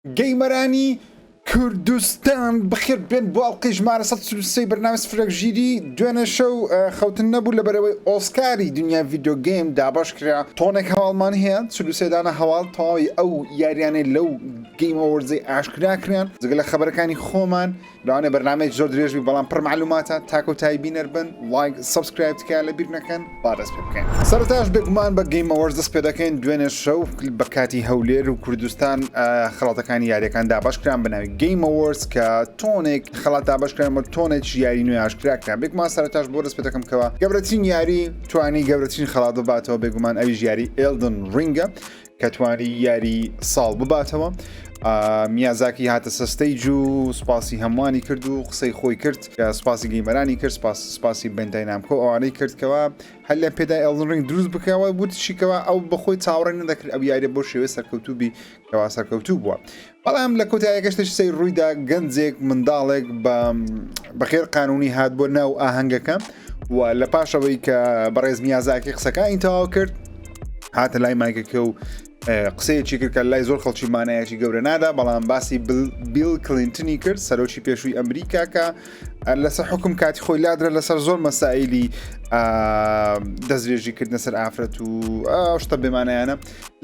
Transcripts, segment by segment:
گەیمەرانی کوردستان بەخێر بێن بۆ ئەڵقەی ژمارە 143 بەرنامەی سفرەک ژیری. دوێنێ شەو خەوتن نەبوو لەبەرئەوەی ئۆسکاری دنیای video game دابەش کرا. تۆنێک هەواڵمان هەیە، 43 دانە هەواڵ، تەواوی ئەو یاریانەی لەو Game Awards ەی ئاشکرا کران، جگە لە خەبەرەکانی خۆمان. لەوانەیە بەرنامەیەکی زۆر درێژ بی بەڵام پڕ مەعلوماتە تا کۆتایی بینەر بن like subscribe تکایە لە بیر نەکەن با دەست پێ بکەین سەرەتاش بێگومان بە Game Awards دەست پێ دەکەین دوێنێ شەو بە کاتی هەولێر و کوردستان خەڵاتەکانی یاریەکان دابەش کران بە ناوی Game Awards کە تۆنێک خەڵات دابەش کران و تۆنێک یاری نوێ ئاشکرا کران بێگومان سەرەتاش بۆ دەست پێ دەکەم کەوا گەورەترین یاری توانی گەورەترین خەڵات بباتەوە بێگومان ئەویش یاری Elden Ring ە کە توانی یاری ساڵ بباتەوە میازاکی هاتە سەر stage و سوپاسی هەمووانی کرد و قسەی خۆی کرد کە سوپاسی gamer انی کرد سپاس سپاسی Bandai Namco ئەوانەی کرد کەوا هەر لە پێدا Elden Ring دروست بکەوە وتشیکەوە ئەو بەخۆی چاوەڕێ نەدەکرد ئەو یاریە بۆ شێوەی سەرکەوتوو بی کەوا سەرکەوتوو بووە بەڵام لە کۆتایەکەش تشتی سەیر ڕوویدا گەنجێک منداڵێک بە بەخێر قانونی هات بۆ ناو ئاهەنگەکە و لە پاشەوەی کە بەڕێز میازاکی قسەکانی تەواو کرد هاتە لای مایکەکە و قسەیەکی کرد کە لای زۆر خەڵکی مانایەکی گەورە نادا بەڵام باسی بیل کلینتنی کرد سەرۆکی پێشووی ئەمریکا کە لەسەر حکم کاتی خۆی لادرا لەسەر زۆر مەسائلی دەستدرێژی کردنە سەر ئافرەت و شتە بێمانایانە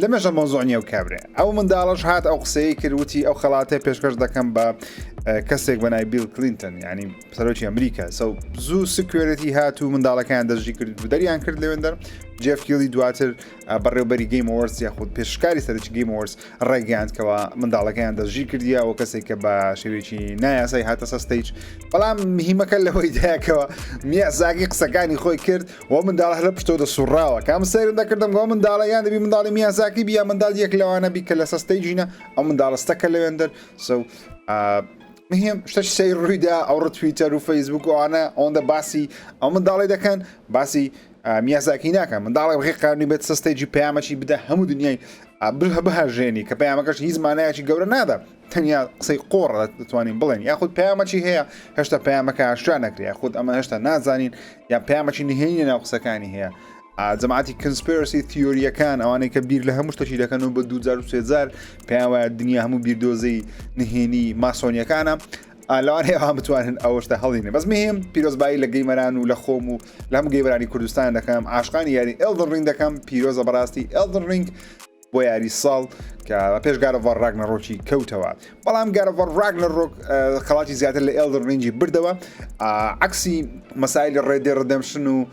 لەمەژە مەوزوع نییە و کابرێ ئەو منداڵەش هات ئەو قسەی کرد وتی ئەو خەڵاتەی پێشکەش دەکەم بە کەسێک بە ناوی بیل کلینتن یعنی سەرۆکی ئەمریکا so زوو security هات و منداڵەکان دەستگیر کرد و دەریان کرد لەوێندەر جێف کیلی دواتر بەڕێوبەری Game Awards یاخود پێشکاری سەرەکی Game Awards ڕێگەیاند کەوا منداڵەکەیان دەستگیر کردیە و کەسێک کە بە شێوەیەکی نایاسایی هاتە سەر stage بەڵام مهمەکە لەوەی دایکەوە میازاکی قسەکانی خۆی کرد و منداڵ هەر لە پشتەوە دەسوڕاوە کام سەیرم دەکردم گۆ منداڵە یان دەبی منداڵی میازاکی بی یا منداڵ یەک لەوانە بی کە لەسەر stage ینە ئەو منداڵە stuck ە لەوێندەر so مهم شتەش سەیر ڕوویدا ئەوڕۆ تویتەر و فەیسبوک و ئەوانە ئەوەندە باسی ئەو منداڵی دەکەن باسی میازاکی ناکەن منداڵێک بەغێر قانونی بێت سەر stage ی پەیامەکی بدە هەموو دنیای بهژێنی کە پەیامەکەش هیچ مانایەکی گەورە نادا تەنیا قسەی قۆڕ دەتوانین بڵێن یاخود پەیامەکی هەیە هێشتا پەیامەکە ئاشکرا نەکرێ یاخود ئەمە هێشتا نازانین یان پەیامەکی نهێنی ناو قسەکانی هەیە جەماعەتی conspiracy theory یەکان ئەوانەی کە بیر لە هەموو شتێکی دەکەن و بە دووجار و سێجار پێیان وایە دنیا هەموو بیردۆزەی نهێنی ماسۆنیەکانە لەوانەیە ئەوان بتوانن ئەوە شتە هەڵینێ بەس مهم پیرۆزبایی لە gamer ان و لە خۆم و لە هەموو gamer انی کوردستان دەکەم عاشقانی یاری Elden Ring دەکەم پیرۆزە بەڕاستی Elden Ring بۆ یاری ساڵ کە پێش God of War Ragnarok ی کەوتەوە بەڵام God of War Ragnarok خەڵاتی زیاتر لە Elden Ring ی بردەوە عکسی مەسایلی Red Dead Redemption و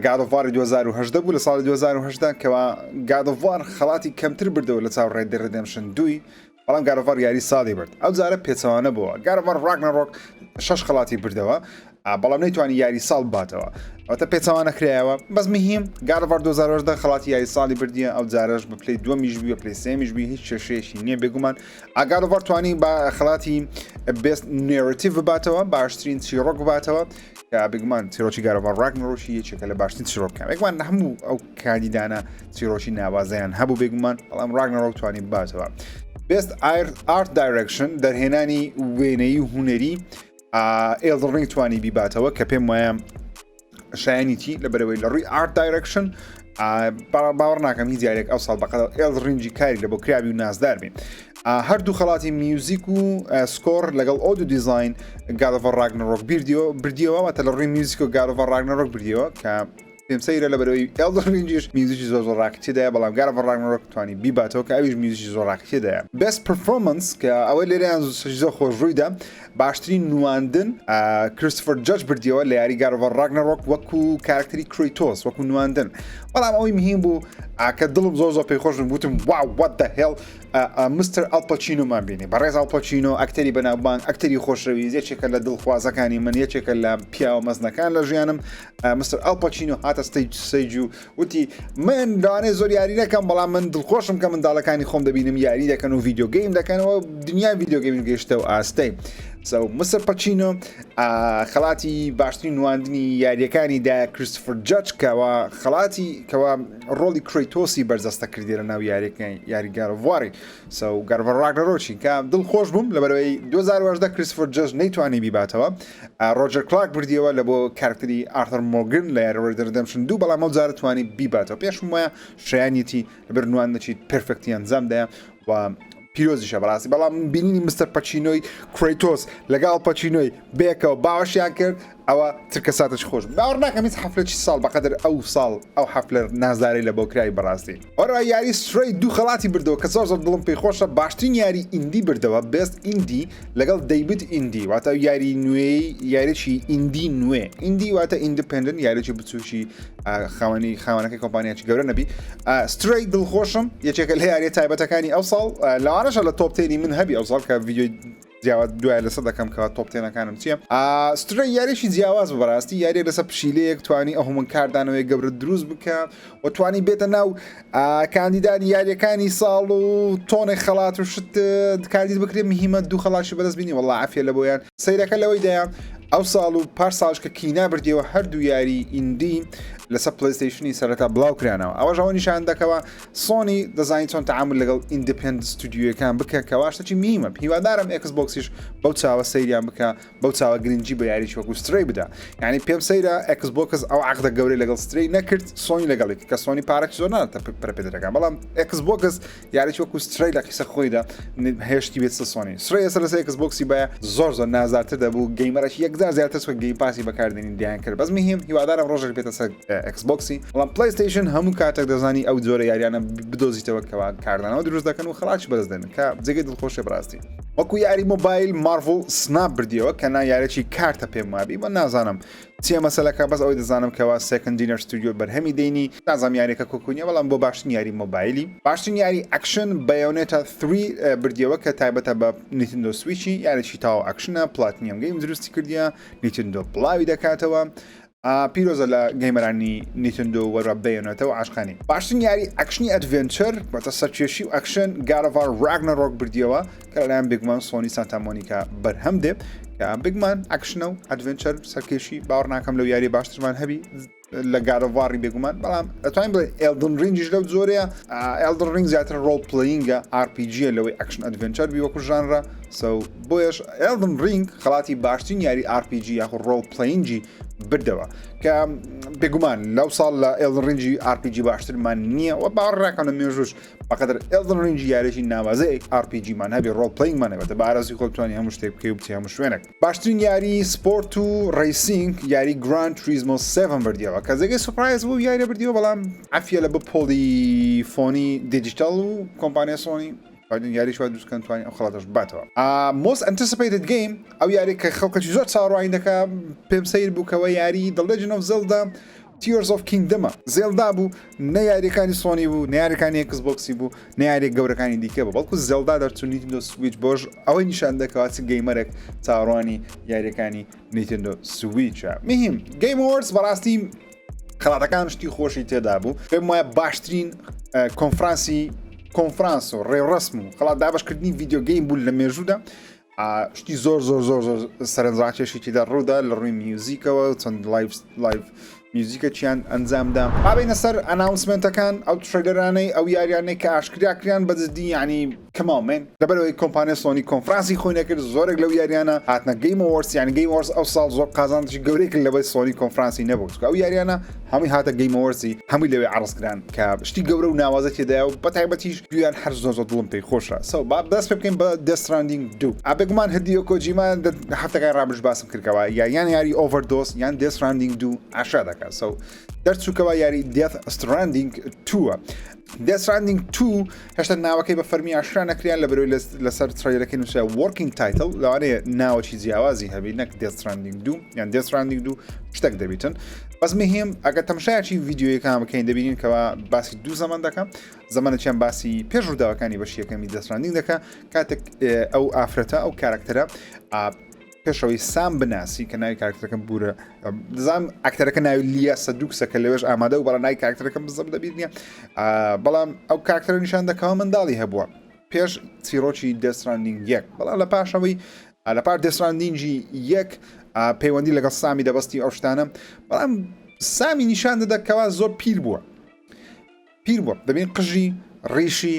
God of War ی 2018 بوو لە ساڵی 2018 کەوا God of War خەڵاتی کەمتر بردەوە لە چاو Red Dead Redemption دوی بەڵام God of War یاری ساڵی برد ئەو جارە پێچەوانە بووە God of War Ragnarok شەش خەڵاتی بردەوە بەڵام نەیتوانی یاری ساڵ باتەوە ئەوتە پێچەوانە کرایەوە بەس مهم God of War 2010 خەڵاتی یاری ساڵی بردیە ئەو جارەش بە پلەی دووەمیش بووە پلەی سێمیش بی هیچ کێشەیەکی نییە بێگومان God of War توانی بە خەڵاتی best narrative بباتەوە باشترین چیڕۆک بباتەوە کە بێگومان چیرۆکی God of War Ragnarok ی یەکێکە لە باشترین چیرۆکەکان بێگومان هەموو ئەو کاندیدانە چیرۆکی ناوازەیان هەبوو بێگومان بەڵام Ragnarok توانی بباتەوە best art direction دەرهێنانی وێنەی و هونەری Elden Ring توانی بیباتەوە کە پێم وایە شایەنیتی لە بەرەوەی لە ڕووی art direction باوەڕ ناکەم هیچ یاریێک ئەو ساڵ بەقەد Elden Ring ی کاری لە بۆ کرابی و نازدار بین هەردوو خەڵاتی میوزیک و score لەگەڵ audio design God of War Ragnarok بیردیەوە بردیەوە واتە لە ڕووی میوزیک و God of War Ragnarok بردیەوە کە پێم سەیرە لە بەرەوەی Elden Ring یش میوزیکی زۆر زۆر ڕاقی تێدایە بەڵام God of War Ragnarok توانی بیباتەوە کە ئەویش میوزیکی زۆر ڕاقی تێدایە best performance کە ئەوەی لێرەیان زۆر خۆش ڕوویدا باشترین نواندن کریستفەر جەج بردیەوە لە یاری God of War Ragnarok وەکو کارکتەری کرەیتۆس وەکو نواندن بەڵام ئەوەی مهم بوو ئاکە دڵم زۆر زۆر پێی خۆش بوو وتم wow what the hell mister ئەل پاچینۆمان بینی بەڕێز ئەل پاچینۆ ئەکتەری بەناوبانگ ئەکتەری خۆشەویست یەکێکە لە دڵخوازەکانی من یەکێکە لە پیاوە مەزنەکان لە ژیانم mister ئەل پاچینۆ هاتە stage stage و وتی من لەوانەیە زۆر یاری نەکەم بەڵام من دڵخۆشم کە منداڵەکانی خۆم دەبینم یاری دەکەن و video game دەکەنەوە دنیای video game گەیشتە و ئاستەی so mister پاچینۆ خەڵاتی باشترین نواندنی یاریەکانی دا کریستفەر جەج کەوا خەڵاتی کەوا ڕۆڵی کرەیتۆسی بەرجەستە کردی لە ناو یاریەکانی یاری God of War ی so God of War Ragnarok ی کە دڵخۆش بووم لەبەرەوەی 2018 کریستفەر جەج نەیتوانی بیباتەوە ڕۆجەر کلارک بردیەوە لە بۆ کارکتەری ئارثەر مۆرگن لە یاری Red Dead Redemption دوو بەڵام ئەو جارە توانی بیباتەوە پێشم وایە شایانیەتی لەبەر نواندنێکی perfect ی ئەنجامدایە و. پیرۆزیشە بەڕاستی بەڵام بینینی مستەر پەچینۆی کرەیتۆس لەگەڵ پەچینۆی بێکەوە باوەشیان کرد ئەوە چرکە ساتێکی خۆش باوەڕ ناکەم هیچ حەفلەکی ساڵ بەقەدر ئەو ساڵ ئەو حەفلە نازدارەی لە بۆ کرای بەڕاستی هەروەها یاری Stray دوو خەڵاتی بردەوە کە زۆر زۆر دڵم پێی خۆشە باشترین یاری indie بردەوە best indie لەگەڵ debut indie واتە یاری نوێی یاریی indie نوێ indie واتە independent یاریی بچووکی خاوەنی خاوەنەکەی کۆمپانیاکی گەورە نەبی Stray دڵخۆشم یەکێکە لە یاریە تایبەتەکانی ئەو ساڵ لەوانەشە لە top ten ی من هەبی ئەو ساڵ کە ڤیدیۆی جیاواز دوای لەسەر دەکەم کە top ten ەکانم چییە Stray یاریی جیاواز بوو بەڕاستی یاریە لەسەر پشیلەیەک توانی ئەو هەموو کاردانەوەی گەورە دروست بکە و توانی بێتە ناو کاندیدانی یاریەکانی ساڵ و تۆنێک خەڵات و شت کاندید بکرێ مهمە دوو خەڵاشی بەدەست بینی وەڵا عافیە لە بۆیان سەیرەکە لەوەی دایە ئەو ساڵ و پار ساڵش کە Kena بردیەوە هەردوو یاری indie لەسەر PlayStation ی سەرەتا بڵاو کرانەوە ئەوەش ئەوە نیشان دەکەوە سۆنی دەزانی چۆن تەعامول لەگەڵ independent ستودیۆیەکان بکە کەوا شتێکی مهمە هیوادارم Xbox یش بەو چاوە سەیریان بکە بەو چاوە گرنگی بە یاریی وەکو Stray بدا یعنی پێم سەیرە Xbox ئەو عەقدە گەورەی لەگەڵ Stray نەکرد سۆنی لەگەڵی کە سۆنی پارەکی زۆر ناداتە پەرەپێدەرەکان بەڵام Xbox یاریی وەکو Stray لە قیسە خۆیدا هێشتی بێت سۆنی Stray ئێستا لەسەر Xbox ی باە زۆر زۆر نازدارتر دەبوو gamer ەش یەکجار زیاتر چونکە Game Pass ی بەکاردێنین دیان کرد بەس مهم هیوادارم ڕۆژێک بێتە سەر Xbox ی بەڵام PlayStation هەموو کاتێک دەزانی ئەو جۆرە یاریانە بدۆزیتەوە کەوا کاردانەوە دروست دەکەن و خەڵاتی بەدەست دێنن کە جێگەی دڵخۆشە بەڕاستی وەکو یاری مۆبایل Marvel Snap بردیەوە کە نا یارێکی کارتە پێم وابی بە نازانم چیە مەسەلەکە بەس ئەوەی دەزانم کەوا Second Dinner Studio بەرهەمی دێنی نازانم یاریەکە کۆکو نیە بەڵام بۆ باشترین یاری مۆبایلی باشترین یاری action Bayonetta 3 بردیەوە کە تایبەتە بە Nintendo Switch ی یاریی تاو action ە Platinum Game دروستی کردیە Nintendo بڵاوی دەکاتەوە پیرۆزە لە gamer انی Nintendo وەرە Bayonetta و عاشقانی باشترین یاری action ی adventure واتە سەرکێشی و action God of War Ragnarok بردیەوە کە لەلایەن بێگومان Sony Santa Monica بەرهەم دێ کە بێگومان action ە و adventure سەرکێشی باوەڕ ناکەم لەو یاری باشترمان هەبی لە God of War ی بێگومان بەڵام ئەتوانین بڵێ Elden Ring یش لەو جۆرەیە Elden Ring زیاتر role playing ە RPG لەوەی action adventure بی وەکو genre ە so بۆیەش Elden Ring خەڵاتی باشترین یاری RPG یاخود role playing ی بردەوە کە بێگومان لەو ساڵ لە Elden Ring ی RPG باشترمان نییە و باوەڕ ناکەم لە مێژوش بەقەدر Elden Ring ی یاریی ناوازەی RPG مان هەبێ role playing مان هەبێتە بە ئارەزوی خۆت بتوانانی هەموو شتێک بکەی و بچی هەموو شوێنێک باشترین یاری سپۆرت و racing یاری Gran Turismo 7 بردیەوە کە جێگەی surprise بوو یاریە بردیەوە بەڵام عافیە لە بە Polyphony Digital و کۆمپانیا سۆنی توانین یاریش وا دروست کەن توانین ئەو خەڵاتەش باتەوە most anticipated game ئەو یاری کە خەڵکەکی زۆر چاوەڕوانی دەکا پێم سەیر بوو کەەوە یاری The Legend of Zelda Tears of Kingdom ە Zelda بوو نە یاریەکانی سۆنی بوو نە یاریەکانی Xbox ی بوو نە یاریە گەورەکانی دیکە بوو بەڵکو Zelda دەرچوو Nintendo Switch بۆش ئەوەی نیشان دەکەوە چ gamer ێک چاوەڕوانی یاریەکانی Nintendo Switch ە مهم Game Awards بەڕاستی خەڵاتەکان شتی خۆشی تێدا بوو پێم وایە باشترین کۆنفرانسی کۆنفرانس و ڕێوڕسم و خەڵات دابشکردنی video game بوو لە مێژوودا شتی زۆر زۆر زۆر زۆر سەرنجڕاکێشی تێدا ڕوودا لە ڕووی میوزیکەوە چەند live live میوزیکەچیان ئەنجامدا بابینە سەر announcement ەکان ئەو trailer انەی ئەو یاریانەی کە ئاشکرا کریان بەجددی یعنی come on man لەبەرەوەی کۆمپانیا سۆنی کۆنفرانسی خۆی نەکرد زۆرێک لەو یاریانە هاتنە Game Awards یعنی Game Awards ئەو ساڵ زۆر قازانجی گەورەی کرد لەوەی سۆنی کۆنفرانسی نەبوو چونکە ئەو یاریانە هەمووی هاتە Game Awards ی هەمووی لەوێ عەرز کران کە شتی گەورە و ناوازە تێدایە و بەتایبەتیش دویان هەر زۆر زۆر دڵم پێی خۆشە so با دەست پێ بکەین بە Death Stranding دوو ئا بێگومان هیدیۆ کۆجیما هەفتەکانی ڕابردووش باسم کرد کەوا یان یاری Overdose یان Death Stranding دوو ئاشکرا دەکات so دەرچووکەوە یاری Death Stranding two ە Death Stranding 2 هێشتا ناوەکەی بە فەرمی ئاشکرا نەکریان لە بەرەوەی لەسەر trailer ەکەی نووسرا working title لەوانەیە ناوەکی جیاوازی هەبی نەک Death Stranding 2 یان Death Stranding 2 شتێک دەبیتن بەس مهم ئەگەر تەمشایکی ڤیدیۆیەکان بکەین دەبینین کەوا باسی دوو زەمان دەکەم زمانێکیان باسی پێش ڕووداوەکانی بەشی یەکەمی Death Stranding دەکە کاتێک ئەو ئافرەتە ئەو کارکتەرە پێشەوەی سام بناسی کە ناوی کارکتەرەکەم بورە دەزانم ئەکتەرەکە ناوی لیا سەدوکسە کە لەوێش ئامادە و بەڵام ناوی کارکتەرەکەم بزەم دەبیر نییە بەڵام ئەو کارکتەرە نیشان دەکەوە منداڵی هەبووە پێش چیرۆکی Death Stranding یەک بەڵام لە پاشەوەی لە پار Death Stranding ی یەک پەیوەندی لەگەڵ سامی دەبەستی ئەو شتانە بەڵام سامی نیشان دەدە کەوا زۆر پیر بووە پیر بووە دەبین قژی ڕیشی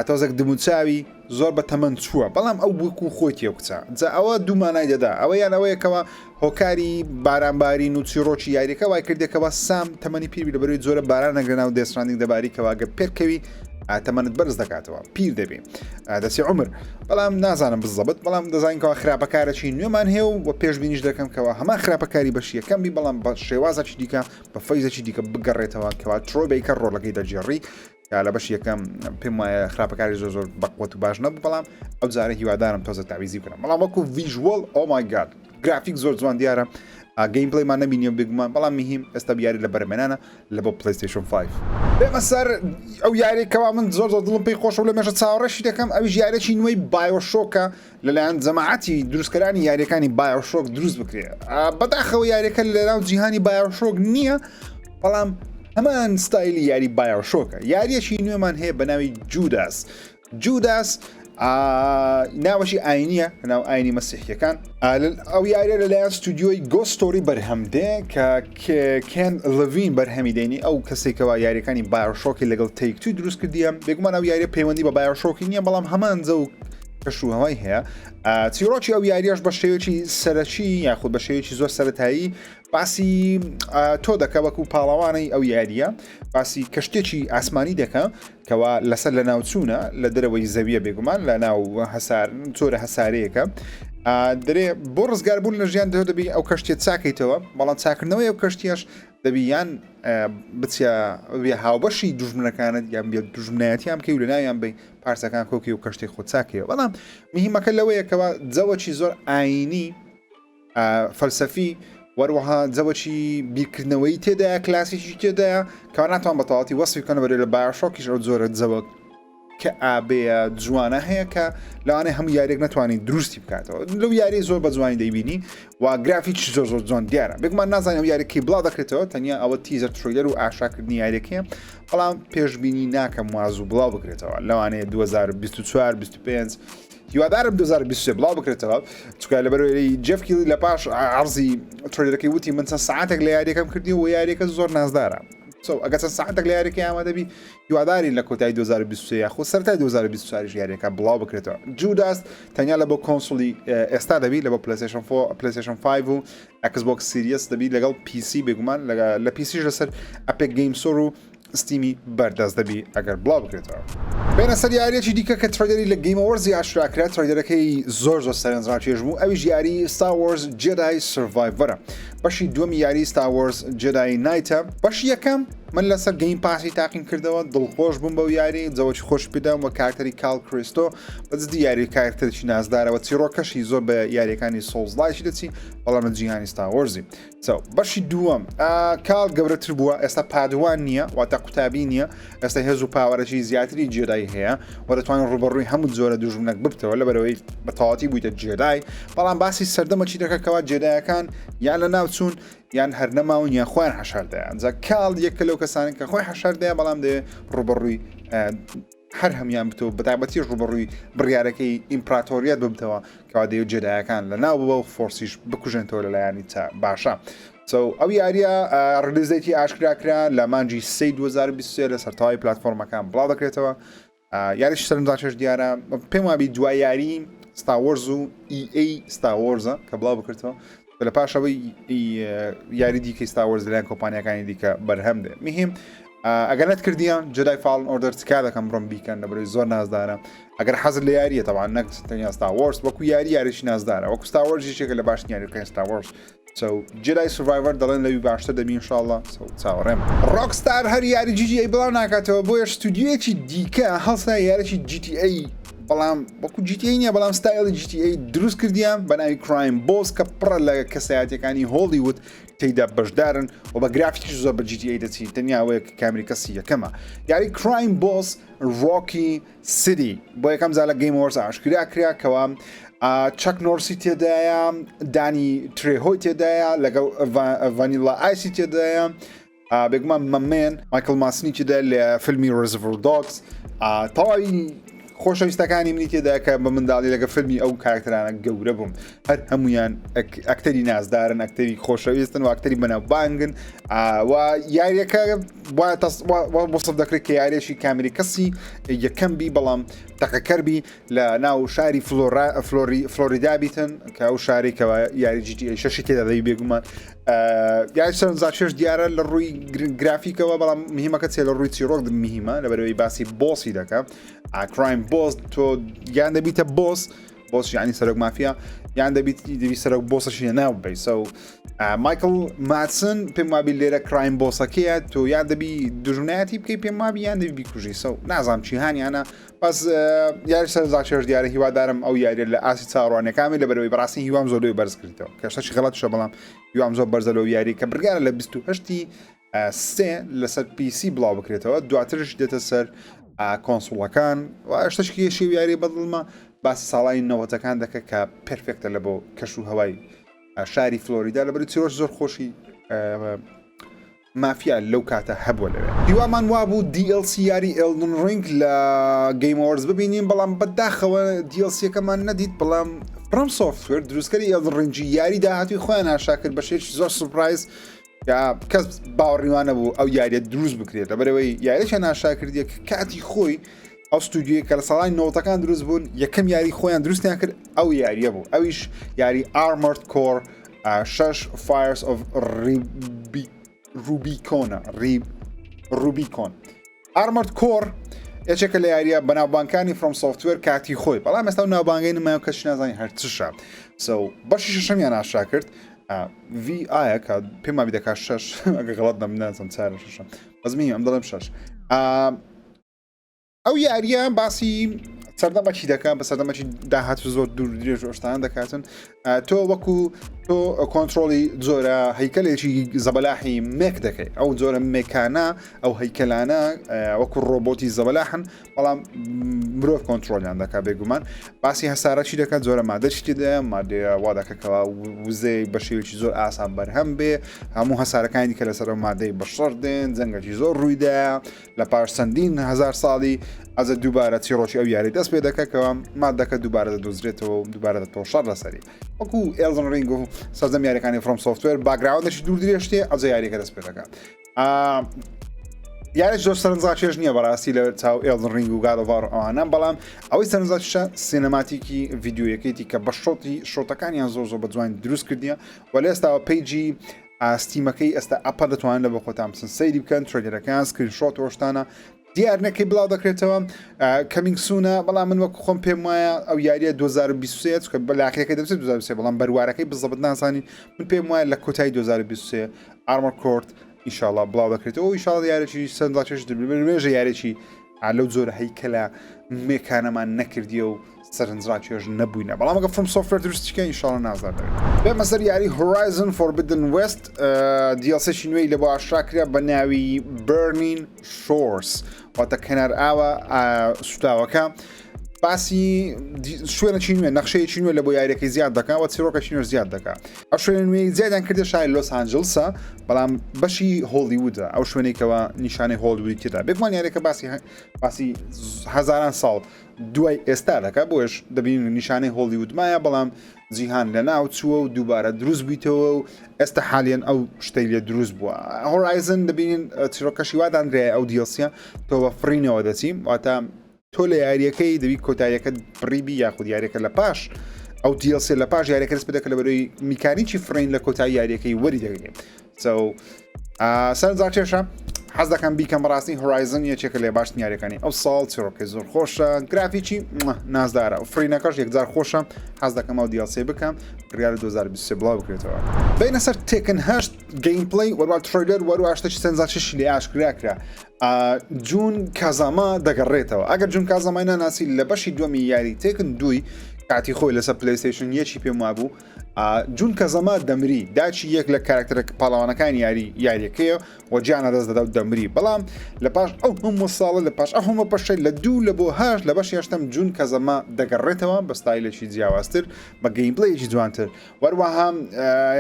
تۆزێک دموچاوی زۆر بە تەمەن چووە بەڵام ئەو وەکو خۆی تێوکچە جا ئەوە دوو مانای دەدا ئەوە یان ئەوەیەکەوە هۆکاری بارانبارین و چیڕۆکی یاریەکە وای کردێکەوە سام تەمەنی پیربی لە بەروی جۆرە باران نەگرە ناو Death Stranding دەباری کەوا گە پێکەوی. تەمەنت بەرز دەکاتەوە پیر دەبی دەچی عمر بەڵام نازانم بزەبت بەڵام دەزانین کەوا خراپەکارێکی نوێمان هەیە و پێشبینیش دەکەم کەوا هەمان خراپەکاری بەشی یەکەم بی بەڵام بە شێوازێکی دیکە بە فەیزێکی دیکە بگەڕێتەوە کەوا ترۆی بەیکەر ڕۆڵەکەی دەگێڕی یا لە بەشی یەکەم پێم وایە خراپەکاری زۆر زۆر بەقوت و باش نەبوو بەڵام ئەو جارە هیوادارم تۆزە تاویزی بکەم بەڵام وەکو visual oh my god گرافیک زۆر جوان دیارە gameplay مان نەبینیە بێگومان بەڵام مهم ئێستا بیاری لە بەرمێنانە لە بۆ PlayStation 5 بێمە سەر ئەو یاری کەوا من زۆر زۆر دڵم پێی خۆشە و لە مێژە چاوەڕێشی دەکەم ئەویش یارێکی نوێی BioShock ە لەلایەن جەماعەتی دروستکەرانی یاریەکانی BioShock دروست بکرێ بەداخەوە یاریەکە لەناو جیهانی BioShock نییە بەڵام هەمان ستایلی یاری BioShock ە یاریەکی نوێمان هەیە بە ناوی Judas Judas ناوەشی ئاینیە ناو ئاینی مەسیحیەکان ئەو یاریە لەلایەن ستودیۆی Ghost Story بەرهەم دێ کە کێن لڤین بەرهەمی دێنی ئەو کەسێکەوە یاریەکانی BioShock ی لەگەڵ Take-Two دروست کردیە بێگومان ئەو یاریە پەیوەندی بە BioShock ی نییە بەڵام هەمان جەو کەش و هەوای هەیە چیرۆکی ئەو یاریەش بە شێوەیەکی سەرەکی یاخود بە شێوەیەکی زۆر سەتایی باسی تۆ دەکە وەکو پاڵەوانەی ئەو یاریە باسی کەشتێکی ئاسمانی دەکە کەوا لەسەر لە ناوچوونە لە دەرەوەی زەویە بێگومان لە ناو هەسار چۆرە هەسارەیەکە درێ بۆ ڕزگاربوون لە ژیان دەێت دەبی ئەو کەشتێت چاکەیتەوە بەڵام چاکردنەوەی ئەو کەشتیش دەبی یان بچە هاوبەشی دوژمنەکانت یان بێ دوژمنایەتیان بکەی و لە ناویان بی پارچەکان کۆکی و کەشتی خۆ چاکەیەوە بەڵام مهمەکە لەوەیە کەوا جەوەکی زۆر ئاینی فەلسەفی وەروەها جەوەکی بیرکردنەوەی تێدایە کلاسیکی تێدایە کە ناتوان بە تەواتی وەسفی بکەن بەرێ لە BioShock یش ئەو جۆرە جەوە کە ئابەیە جوانە هەیە کە لەوانەیە هەموو یاریێک نتوانین دروستی بکاتەوە لەو یاری زۆر بە جوانی دەیبینی و گرافیکی زۆر زۆر جوان دیارە بێگومان نازانین ئەو یاریەکەی بڵاو دەکرێتەوە تەنیا ئەوە teaser trailer و ئاشاکردنی یاریەکەیە بەڵام پێشبینی ناکەم وازوو بڵاو بکرێتەوە لەوانەیە 2024 25 هیوادارم 2023 بڵاو بکرێتەوە چونکە لەبەرەوەی جێف کیلی لە پاش عرضی trailer ەکەی وتی من چەند ساعتێک لە یاریەکەم کردی و یاریەکە زۆر نازدارە so ئەگەر چەند ساعتێک لە یاریەکەی ئامادەبی هیوادارین لە کۆتایی 2023 یاخود سەرەتای 2024 یاریەکە بڵاو بکرێتەوە Judas تەنیا لە بۆ console ی ئێستا دەبی لە بۆ PlayStation 4 PlayStation 5 و Xbox Series دەبی لەگەڵ PC بێگومان لە PC ش لەسەر Epic Games Store و Steam ی بەردەست دەبی ئەگەر بڵاو بکرێتەوە. بێنە سەر یاریەکی دیکە کە trailer ی لە Game Awards ی ئاشکرا کرا trailer ەکەی زۆر زۆر سەرنجڕاکێش بوو ئەویش یاری Star Wars Jedi Survivor ە بەشی دووەمی یاری Star Wars Jedi Knight ە بەشی یەکەم من لەسەر Game Pass ی تاقیم کردەوە دڵخۆش بووم بەو یاری جەوەکی خۆش پێدام وە کارکتەری کاڵ کریستۆ بەجدی یاری کارکتەرێکی نازدارەوە چیرۆکەشی زۆر بە یاریەکانی Souls-like ی دەچی بەڵام لە جیهانی Star Wars ی so بەشی دووەم کاڵ گەورەتر بووە ئێستا Padawan نییە واتە قوتابی نییە ئێستا هێز و power ەکی زیاتری Jedi هەیە و دەتوانێت ڕوبەڕووی هەموو جۆرە دوژمنێک ببتەوە لەبەرەوەی بە تەواتی بوویتە Jedi بەڵام باسی سەردەمەکی دەکە کەوا Jedi ەکان یان لە ناوچوون یان هەر نەماون یان خۆیان حەشاردایان جا کاڵ یەکە لەو کەسانن کە خۆی حەشاردایە بەڵام دەیەوێت ڕوبەڕووی هەر هەموان بتەوە بەتایبەتیش ڕوبەڕووی بڕیارەکەی ئیمپراتۆریەت ببتەوە کەوا دەیەوێت Jedi ەکان لە ناو ببە و Force یش بکوژێنتەوە لە لایەنی تا باشە so ئەو یاریە release date ی ئاشکرا کرا لە مانگی 3 2023 لە سەرتاوی پلتفۆرمەکان بڵاو دەکرێتەوە یاریش سەرنجڕاکێش دیارە پێم وابی دوای یاری Star Wars و EA Star Wars ە کە بڵاو بکرێتەوە لە پاشەوەی یاری دیکەی Star Wars لەلایەن کۆمپانیەکانی دیکە بەرهەم دێ مهم ئەگەر نەتکردیان Jedi Fallen Order تکا دەکەم بڕۆم بیکەن لە بەرەی زۆر نازدارە ئەگەر حەزت لە یاریە تەوان نەک تەنیا Star Wars وەکو یاری یاریی نازدارە وەکو Star Wars یەکێکە لە باشترین یاریەکانی Star Wars so Jedi Survivor دەڵێن لەوی باشتر دەبی انشاءاللە so چاوەڕێم. Rockstar هەر یاری GTA بڵاو ناکاتەوە بۆیە ستودیۆیەکی دیکە هەڵسا یاریی GTA بەڵام وەکو GTA نییە بەڵام ستایلی GTA دروست کردیان بە ناوی Crime Boss کە پڕە لە کەسایەتەکانی هۆڵیوود تێیدا بەشدارن و بە گرافیکیش زۆر بە GTA دەچی تەنیا ئەوەیە کە کامری کەسی یەکەمە یاری Crime Boss Rocky City بۆ یەکەم جار لە Game Awards ئاشکرا کرا کەوا چەک نۆرسی تێدایە دانی ترێهۆی تێدایە لەگەڵ ڤانیلا ئایسی تێدایە بێگومان مەمێن مایکل ماسنی تێدا لە فیلمی Reservoir Dogs تەواوی خۆشەویستەکانی منی تێدا کە بە منداڵی لەگە فیلمی ئەو کارکتەرانە گەورە بووم هەر هەمویان ئەکتەری نازدارن ئەکتەری خۆشەویستن و ئەکتەری بەناوبانگن و یاریەکە وەسف دەکرێت کە یاریەکی کامری کەسی یەکەم بی بەڵام تەقەکەر بی لە ناو شاری فلۆریدا بیتن کە ئەو شاری کەوا یاری GTA شەشی تێدا دەبی بێگومان. یاری سەرنجڕاکێش دیارە لە ڕووی گرافیکەوە بەڵام مهمەکە چێ لە ڕووی چیرۆک مهمە لەبەرەوەی باسی boss ی دەکە crime boss تۆ یان دەبیتە boss boss یعنی سەرۆک مافیا یان دەبیت دەبی سەرۆک boss ەشی ناو بی so مایکل مادسن پێم وابی لێرە crime boss ەکەیە تۆ یان دەبی دژمنایەتی بکەی پێم وابی یان دەبی بیکوژی so نازانم چیهانیانە بەس یاری سەرنجڕاکێش دیارە هیوادارم ئەو یاریە لە ئاستی چاوەڕوانیەکانی لە بەرەوەی بەڕاستی هیوام زۆر لێ بەرز کردەوە کە شتێکی غەڵەتشە بەڵام هیوام زۆر بەرزە لەو یاری کە بڕیارە لە 28 سێ لەسەر PC بڵاو بکرێتەوە دواترش دێتە سەر console ەکان و شتێکی شێو یاری بەدڵمە باسی ساڵانی نەوەتەکان دەکە کە perfect ە لە بۆ کەش و هەوای شاری فلۆریدا لەبەری چیرۆش زۆر خۆشی مافیا لەو کاتە هەبووە لەوێ. هیوامان وابوو DLC یاری Elden Ring لە Game Awards ببینین بەڵام بەداخەوە DLC یەکەمان نەدیت بەڵام FromSoftware دروستکەری Elden Ring ی یاری داهاتوی خۆیان ئاشکرا کرد بە شێوەیەکی زۆر surprise کەس باوەڕی وا نەبوو ئەو یاریە دروست بکرێت لەبەرەوەی یاریەکە ئاشکرا کردیە کە کاتی خۆی ئەو ستودیۆی کە لە ساڵانی نەوەتەکان دروست بوون یەکەم یاری خۆیان دروستیان کرد ئەو یاریە بوو ئەویش یاری Armored Core شەش Fires of Rubicon ە Rubicon Armored Core یەکێکە لە یاریە بەناوبانکانی FromSoftware کاتی خۆی بەڵام ئێستا و ناوبانگەی نمایە کەس نازانی هەرچشە so بەشی شەشەمیان ئاشکرا کرد ڤی ئایا کە پێم وابی دەکات شەش ئەگە غەڵەت نەم نازم چارە شەشە بەس ئەم دەڵێم شەش ئەو یاریە باسی سەردەمەکی دەکەن بە سەردەمەکی داهات زۆر دوور درێژ ئۆشتان دەکاتن تۆ وەکو تۆ کۆنتترۆلی جۆرە هەیکەلێکی زەبەلاحی mech دەکەی ئەو جۆرە mech انە ئەو هەیکەلانە وەکو ڕۆبۆتی زەبەلاحن بەڵام مرۆڤ کۆنتترۆلیان دەکات بێگومان باسی هەسارەی دەکات جۆرە مادەشی تێدایە مادەیە وا دەکەکەوە وزەی بە شێوەیەکی زۆر ئاسان بەرهەم بێ هەموو هەسارەکانی دیکە لەسەر ئەو مادەی بەشەڕ دێن جەنگێکی زۆر ڕوویدایە لە پاش چەندین هەزار ساڵی ئەزە دووبارە چیڕۆکی ئەو یاری دەست پێ دەکەکەوە مادەکە دووبارە دەدۆزرێتەوە و دووبارە دەتەوە شەڕ لەسەری وەکو Elden Ring و سەرجەم یاریەکانی FromSoftware background ێکی دوور درێژتێ ئەزە یاریەکە دەست پێ دەکات یاریش زۆر سەرنجڕاکێش نییە بەڕاستی لە چاو Elden Ring و God of War ئەوانە بەڵام ئەوەی سەرنجڕاکێشە cinematic ی ڤیدیۆیەکەیتی کە بە shot ی shot ەکانیان زۆر زۆر بە جوان دروست کردیە و لە ئێستاوە page ی Steam ەکەی ئێستا up ە دەتوانن لە بۆ خۆتان بچن سەیری بکەن trailer ەکان screenshot وەشتانە دیار نەکەی بڵاو دەکرێتەوە coming soon ە بەڵام من وەک خۆم پێم وایە ئەو یاریە 2023 چکە بەلاخیەکە دەبێت 2023 بەڵام بەروارەکەی بزەبت نازانین من پێم وایە لە کۆتایی 2023 Armored Core ئیشاڵا بڵاو دەکرێتەوە ئیشاڵ یارێکی سەرنجڕاکێش دەبێت نوێژە یارێکی لەو جۆرە هەیکەلە mech انەمان نەکردیە و سەرنجڕاکێش نەبووینە بەڵام ئەگە FromSoftware دروستیکە ئینشاڵە نازدار دەبێت بێمە سەر یاری Horizon Forbidden West DLC ێکی نوێی لە بۆ ئاشکرا کرا بە ناوی Burning Shores واتە کەنار ئاوە سوتاوەکە باسی شوێنەکی نوێ نەخشەیەکی نوێ لە بۆ یاریەکەی زیاد دەکا و چیرۆکەکی نوێ زیاد دەکا ئەو شوێنە نوێی زیادیان کردە شاری لۆس ئانجلسە بەڵام بەشی هۆڵیوودە ئەو شوێنێکەوە نیشانەی هۆڵیوودی تێدا بێگومان یاریەکە باسی باسی هەزاران ساڵ دوای ئێستا دەکا بۆیش دەبین نیشانەی هۆڵیوود مایە بەڵام جیهان لە ناو چووە و دووبارە دروست بوویتەوە و ئێستا حالیان ئەو شتەی لێ دروست بووە Horizon دەبینین چیرۆکەشی وادانرێ ئەو DLC ە تۆ بە فڕینەوە دەچی واتە تۆ لە یاریەکەی دەبی کۆتاییەکە بڕیبی یاخود یاریەکە لە پاش ئەو DLC لە پاش یاریەکە دەست پێ دەکە لە بەرەوەی میکانیکی فڕین لە کۆتایی یاریەکەی وەری دەگرێت so سەرنجڕاکێشە حەز دەکەم بیکەم بەڕاستی Horizon یەکێکە لە باشترین یاریەکانی ئەو ساڵ چیرۆکەی زۆر خۆشە گرافیکی نازدارە و فرینەکەش یەکجار خۆشە حەز دەکەم ئەو DLC بکەم بڕیار 2023 بڵاو بکرێتەوە بینە سەر Tekken هەشت gameplay وەروە trailer وەروە شتێکی سەرنجڕاکێشی لێ ئاشکرا کرا جون کازاما دەگەڕێتەوە ئەگەر جون کازامای ناناسی لە بەشی دووەمی یاری Tekken دووی کاتی خۆی لەسەر PlayStation یەکی پێم وابوو جون کازاما دەمری داچی یەک لە کارکتەرە پاڵەوانەکانی یاری یاریەکەیە و گیانە دەست دەدا و دەمری بەڵام لە پاش ئەو هەموو ساڵە لە پاش ئەو هەموو بەشەی لە دوو لە بۆ هەشت لە بەشی هەشتەم جون کازاما دەگەڕێتەوە بە ستایلێکی جیاوازتر بە gameplay ێکی جوانتر وەروەها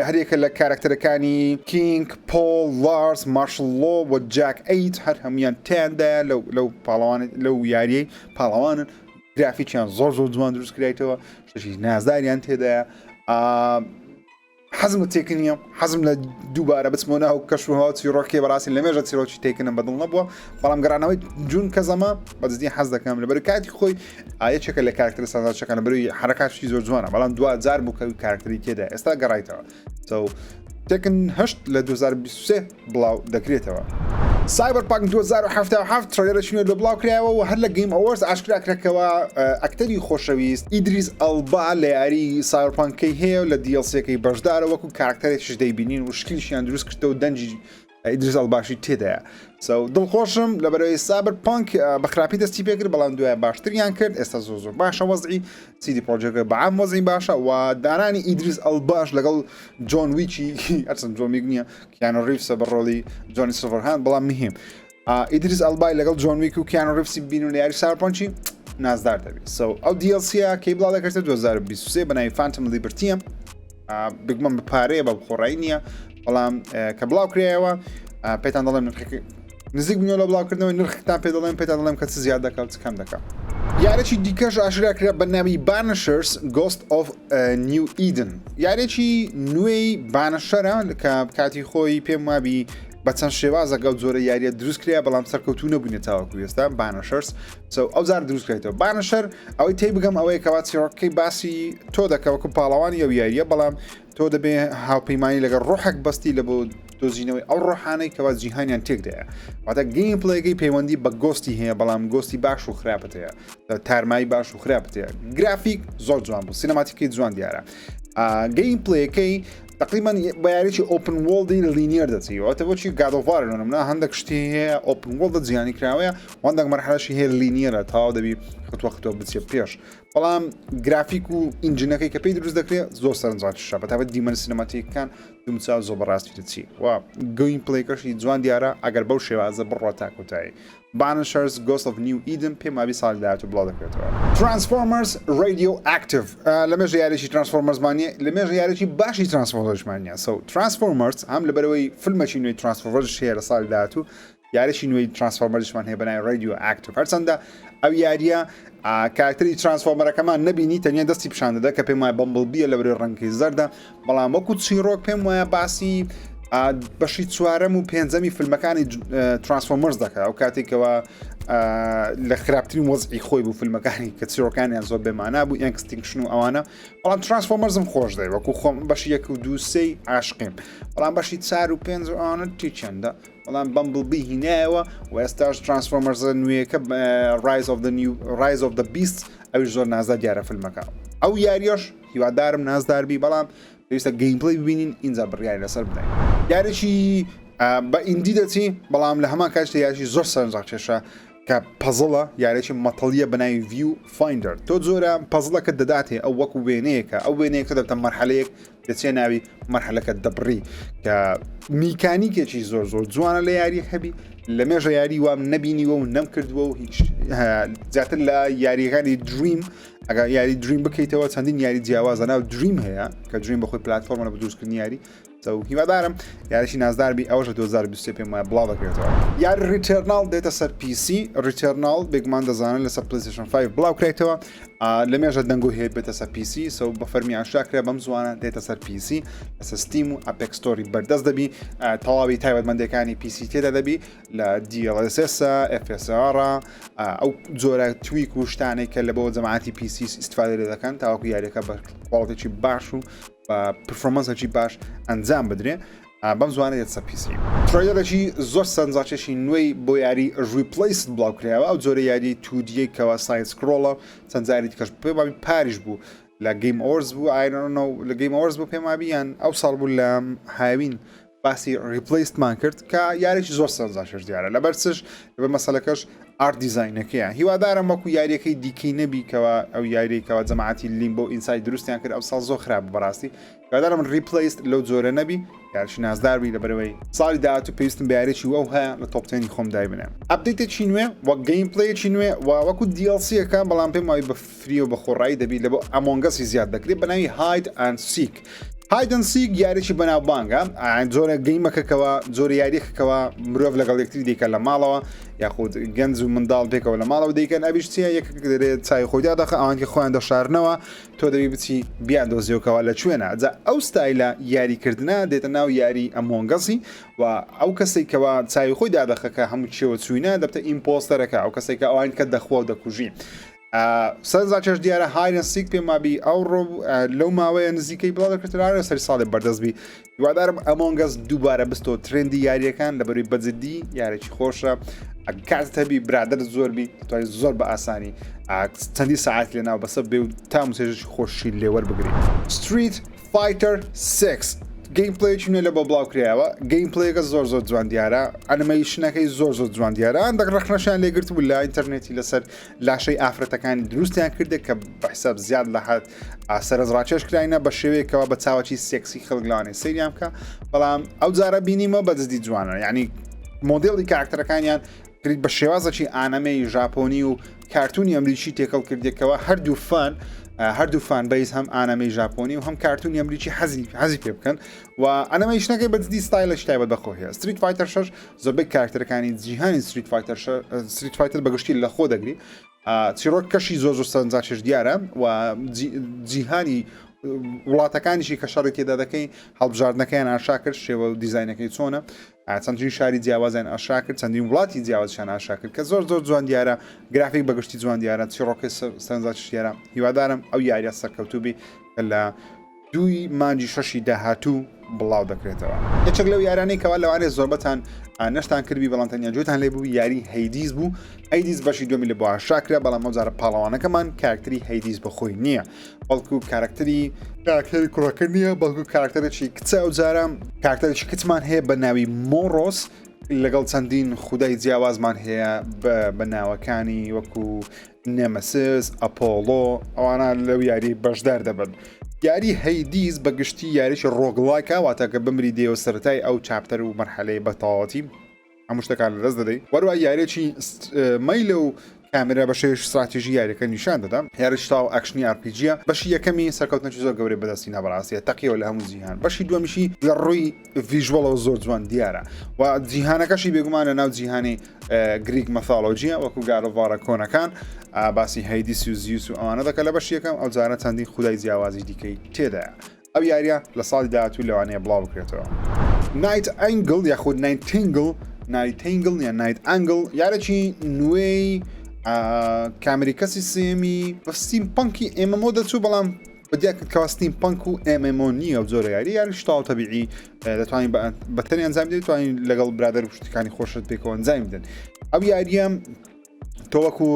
هەریەکە لە کارکتەرەکانی کینگ پۆل لارس مارشل لۆ و جاک ئەیت هەر هەمویان تیاندایە لەو لەو پاڵەوان لەو یاریەی پاڵەوانن گرافیکیان زۆر زۆر جوان دروست کرایتەوە شتێکی نازداریان تێدایە حەزم لە Tekken نییە حەزم لە دووبارە بچمەوە ناو کەش و هەوا چیرۆکی بەڕاستی لە مێژە چیرۆکی Tekken م بەدڵ نەبووە بەڵام گەڕانەوەی جون کازاما بەجدی حەز دەکەم لەبەر کاتی خۆی یەکێکە لە کارکتەرە سازاچەکان لەبەروی حرەکاتشی زۆر جوانە بەڵام دوا جار بوو کە کارکتەری تێدا ئێستا گەڕایتەوە so. Tekken هەشت لە 2023 بڵاو دەکرێتەوە. Cyberpunk 2077 trailer ێکی نوێ لۆ بڵاو کرایەوە و هەر لە Game Awards ئاشکرا کرا کەوا ئەکتەری خۆشەویست ئیدریس ئەلبا لە یاری Cyberpunk ەکەی هەیە و لە DLC ەکەی بەشدارە وەکو کارکتەرێکیش دەیبینین و شکلیشیان دروست کردەوە دەنگی ئیدریس ئەلباشی تێدایە so دڵخۆشم لەبەرەوەی Cyberpunk بە خراپی دەستی پێکرد بەڵام دوای باشتریان کرد ئێستا زۆر زۆر باشە وەزعی CD Projekt ەکە بەعام وەزعی باشە و دانانی ئیدریس ئەلباش لەگەڵ جۆن ویکی ئەرسن جۆن ویک نییە کیانۆ ریفسە بە ڕۆڵی جۆنی سڵڤەرهاند بەڵام مهم ئیدریس ئەلبای لەگەڵ جۆن ویک و کیانۆ ریفسی بین و لە یاری Cyberpunk ی نازدار دەبێت so ئەو DLC ە کەی بڵاو دەکرێتە 2023 بە ناوی Phantom Liberty ە بگمەم بە پارەیە بە خۆڕایی نییە بەڵام کە بڵاو کرایەوە پێتان دەڵێم نرخەکە نزیک بنەوە لە بڵاوکردنەوەی نرختان پێ دەڵێم پێتان دەڵێم کە چ زیاد دەکات چ کەم دەکات یارێکی دیکەش ئاشکرا کرا بە ناوی Banishers Ghosts of New Eden یارێکی نوێی Punisher ە کە کاتی خۆی پێم وابی بە چەند شێوازە گەڵ جۆرە یاریە دروست کرا بەڵام سەرکەوتو نەبوونێت تاوەکو ئێستا Banishers ئەو جار دروست کرێتەوە Punisher ئەوەی تێی بگەم ئەوەیە کەوا چیرۆکەکەی باسی تۆ دەکە وەکو پاڵەوانی ئەو یاریە بەڵام تۆ دەبێ هاوپەیمانی لەگەڵ ڕۆحێک بەستی لە بۆ دۆزینەوەی ئەو ڕۆحانەی کەوا جیهانیان تێکدایە واتە gameplay ەکەی پەیوەندی بە ghost ی هەیە بەڵام ghost ی باش و خراپت هەیە تارمایی باش و خراپت هەیە گرافیک زۆر جوان بوو cinematic ەکەی جوان دیارە gameplay ەکەی تقریبا بە یاریی open world ی linear دەچی واتە بۆچی God of War منە هەندێک شتی هەیە open world ە جیهانی کراوەیە هەندێک مەرحەلەشی هەیە linear ە تەواو دەبی خطوە خطوە بچێ پێش بەڵام گرافیک و engine ەکەی کە پێی دروست دەکرێت زۆر سەرنجڕاکیشە بە تایبەت دیمەن cinematic ەکان دومچاو زۆر بەڕاستی دەچی و gameplay ەکەشی جوان دیارە ئەگەر بەو شێوازە بڕوا تا کۆتایی Banishers Ghosts of New Eden پێم وابی ساڵی داهاتوو بڵاو دەکرێتەوە. Transformers Radioactive لە مێژە یاریی Transformers مان نییە لە مێژە یاریی باشی Transformers مان نییە so Transformers هەم لەبەرەوەی فیلمەکی نوێی Transformers هەیە لە ساڵی داهاتوو یاریی نوێی Transformers یشمان هەیە بەناوی Radioactive هەرچەندە ئەو یاریە کارکتەری Transformer ەکەمان نەبینی تەنیا دەستی پیشان دەدا کە پێم وایە Bumblebee یە لە بەرەی ڕەنگی زەردە بەڵام وەکو چیرۆک پێم وایە باسی بەشی چوارەم و پێنجەمی فیلمەکانی Transformers دەکات ئەو کاتێکەوە لە خراپترین وەزعی خۆی بوو فیلمەکانی کە چیرۆکانیان زۆر بێمانا بوو Extinction و ئەوانە بەڵام Transformers م خۆش دەی وەکو خۆم بەشی یەک و دوو سێی عاشقیم بەڵام بەشی چار و پێنج ئەوانە تیچەندە بەڵام Bumblebee هینایەوە و ئێستاش Transformers ە نوێیەکە Rise of the New Rise of the Beasts ئەویش زۆر نازدار دیارە فیلمەکە ئەو یاریەش هیوادارم نازدار بی بەڵام پێویستە gameplay ببینین ئینجا بڕیاری لەسەر بدەین یاریی بە indie دەچی بەڵام لە هەمان کاتیشدا یاریی زۆر سەرنجڕاکێشە کە puzzle ە یاریی مەتەڵیە بە ناوی Viewfinder تۆ جۆرە puzzle ەکە دەداتێ ئەو وەکو وێنەیەکە ئەو وێنەیەکە دەبتە مەرحەلەیەک دەچێ ناوی مەرحەلەکە دەبڕی کە میکانیکێکی زۆر زۆر جوانە لە یاری هەبی لە مێژە یاری وام نەبینیوە و نەم کردووە و هیچ زیاتر لە یاریەکانی Dream ئەگەر یاری Dream بکەیتەوە چەندین یاری جیاوازە ناو Dream هەیە کە Dream بەخۆی پلتفۆرمە بە دروستکردنی یاری هیوادارم یاریی نازدار بی ئەوەش لە 2023 پێم وایە بڵاو دەکرێتەوە. یاری Returnal دێتە سەر PC، Returnal بێگومان دەزانن لەسەر PlayStation 5 بڵاو کرایتەوە لە مێژە دەنگۆ هەیە بێتە سەر PC so بە فەرمی ئاشکرا کرا بەم زوانە دێتە سەر PC لەسەر Steam و Epic Store ی بەردەست دەبی تەواوی تایبەتمەندەکانی PC تێدا دەبی لە DLSS FSR ئەو جۆرە tweak و شتانێک کە لە بۆ جەماعەتی PC ئیسیفادە لێ دەکەن تاوەکو یاریەکە بە quality ێکی باش و بە performance ێکی باش ئەنجام بدرێ بەم زوانە دێتە PC trailer ێکی زۆر سەرنجڕاکێشی نوێی بۆ یاری Replaced بڵاوکرایەوە ئەو جۆرە یاری 2D یەی کەوا side scroll ە چەند جاری دیکەش پێم وابی پاریش بوو لە Game Awards بوو I don't know لە Game Awards بوو پێم وابی یان ئەو ساڵ بوو لە هاوین باسی Replaced مان کرد کە یاریی زۆر سەرنجڕاکێش دیارە لەبەر چش لەبەر مەسەلەکەش art design ەکەیە هیوادارم وەکو یاریەکەی دیکەی نەبی کەوا ئەو یاریەی کەوا جەماعەتی Limbo Inside دروستیان کرد ئەو ساڵ زۆر خراپ بوو بەڕاستی هیوادارم Replaced لەو جۆرە نەبی یاریی نازدار بی لەبەرەوەی ساڵی داهاتوو پێویستم بە یاریی وەو هەیە لە top ten ی خۆم دایبنێم update ێکی نوێ وەک gameplay ێکی نوێ و وەکو DLC ەکە بەڵام پێم وای بە free و بە خۆڕایی دەبی لە بۆ Among Us ی زیاد دەکرێت بە ناوی Hide and Seek Hide and Seek یاریی بەناوبانگە جۆرە game ەکەکەوە جۆرە یاریەکەکەوە مرۆڤ لەگەڵ یەکتری دیکە لە ماڵەوە یاخود گەنج و منداڵ پێکەوە لە ماڵەوە دەیکەن ئەویش چیە یەکێک دەرێت چای خۆی دادەخە ئەوانکە خۆیان دەشارنەوە تۆ دەبی بچی بیان دۆزیەوەکەوە لە کوێنە جا ئەو ستایلە یاریکردە دێتە ناو یاری Among Us ی و ئەو کەسێک کەوا چاوی خۆی دادەخە کە هەموو چێوە چوینە دەبتە imposter ەکە ئەو کەسێک کە ئەوان کە دەخوا و دەکوژی. سەرنجڕاکێش دیارە Hide and Seek پێم وابی ئەو ڕۆ لەو ماوەیە نزیکەی بڵاو دەکرێتەوە سەری ساڵێ بەردەست بی هیوادارم Among Us دووبارە بستۆ trend ی یاریەکان لەبەروی بەجددی یارێکی خۆشە کاتت هەبی برادەر زۆر بی توانین زۆر بە ئاسانی چەندی ساعت لە ناو بەسە بێ و تام و چێژێکی خۆشی لێوەر بگری Street Fighter 6 gameplay ێکی نوێ لە بۆ بڵاو کرایەوە gameplay ەکە زۆر زۆر جوان دیارە ئەنیمەیشنەکەی زۆر زۆر جوان دیارە هەندێک ڕەخنەشیان لێگرت بوو لە ئینتەرنێتی لەسەر لاشەی ئافرەتەکانی دروستیان کردێک کە بە حساب زیاد لە حد سەرنجڕاکێش کراینە بە شێوەیەکەوە بە چاوەکی سێکسی خەڵک لەوانەیە سەیریان بکە بەڵام ئەو جارە بینیمە بە جدی جوانە یعنی مۆدێلی کاراکتەرەکانیان کرد بە شێوازێکی ئانەمەی ژاپۆنی و کارتونی ئەمریکی تێکەڵ کردێکەوە هەردوو fan هەردوو fan base هەم ئانەمەی ژاپۆنی و هەم کارتونی ئەمریکی حەزی حەزی پێ بکەن و ئەنەمەیشنەکەی بە جدی ستایلش تایبەت بەخۆ هەیە Street Fighter 6 زۆربەی کارکتەرەکانی جیهانی Street Fighter Street Fighter بەگشتی لە خۆ دەگری چیرۆک کەشی زۆر زۆر سەرنجڕاکێش دیارە و جیهانی وڵاتەکانیشی کە شەڕی تێدا دەکەی هەڵبژاردنەکەیان ئاشا کرد شێوە و دیزینەکەی چۆنە چەندین شاری جیاوازیان ئاشا کرد چەندین وڵاتی جیاوازیان ئاشا کرد کە زۆر زۆر جوان دیارە گرافیک بەگشتی جوان دیارە چیرۆکەی سەرنجڕاکێش دیارە هیوادارم ئەو یاریە سەرکەوتوو بی کە لە دووی مانگی شەشی داهاتوو بڵاو دەکرێتەوە. یەکێک لەو یارانەی کەوا لەوانەیە زۆربەتان نەشتان کردبی بەڵام تەنیا گوێتان لێ بوو یاری Hades بوو Hades بەشی دووەمی لە بۆ ئاشکرا بەڵام ئەو جارە پاڵەوانەکەمان کارکتەری Hades بەخۆی نییە بەڵکو کارکتەری کارکتەری کوڕەکە نییە بەڵکو کارکتەرێکی کچە ئەو جارە کارکتەرێکی کچمان هەیە بە ناوی مۆڕۆس لەگەڵ چەندین خودای جیاوازمان هەیە بە ناوەکانی وەکو نێمەسس، ئەپۆڵۆ، ئەوانە لەو یاری بەشدار دەبن. یاری Hades بە گشتی یاریی roguelike ە، واتە کە بمری دێوە سەرەتای ئەو chapter و مەرحەلەی بە تەواوەتی هەموو شتەکان لەدەست دەدەی. وەروە یاریی مەیلە و کامێرا بە شێوەیەکی ستراتیژی یاریەکە نیشان دەدا. یاریی تاو action ی RPG یە. بەشی یەکەمی سەرکەوتنێکی زۆر گەورەی بەدەستی نا بەڕاستیە تەقیەوە لە هەموو جیهان. بەشی دووەمیشی لە ڕووی visual ەوە زۆر جوان دیارە و جیهانەکەشی بێگومان لە ناو جیهانی Greek mythology یە وەکو God of War ە کۆنەکان باسی هەیدیس و زیوس و ئەوانە دەکە لە بەش یەکەم ئەو جارە چەندین خودای جیاوازی دیکەی تێدایە ئەو یاریە لە ساڵی داهاتوو لەوانەیە بڵاو بکرێتەوە. Nightingale یاخود Nightingale Nightingale یان Nightingale یارێکی نوێی کامری کەسی سێمی بە steampunk ی MMO دەچوو بەڵام بەدیا کرد کەوا steampunk و MMO نییە و جۆرە یاری یاری شتاو تەبیعی دەتوانین بە تەنی ئەنجام بدەیت توانین لەگەڵ برادەر و شتەکانی خۆشت پێکەوە ئەنجام بدەن ئەو یاریە تۆ وەکو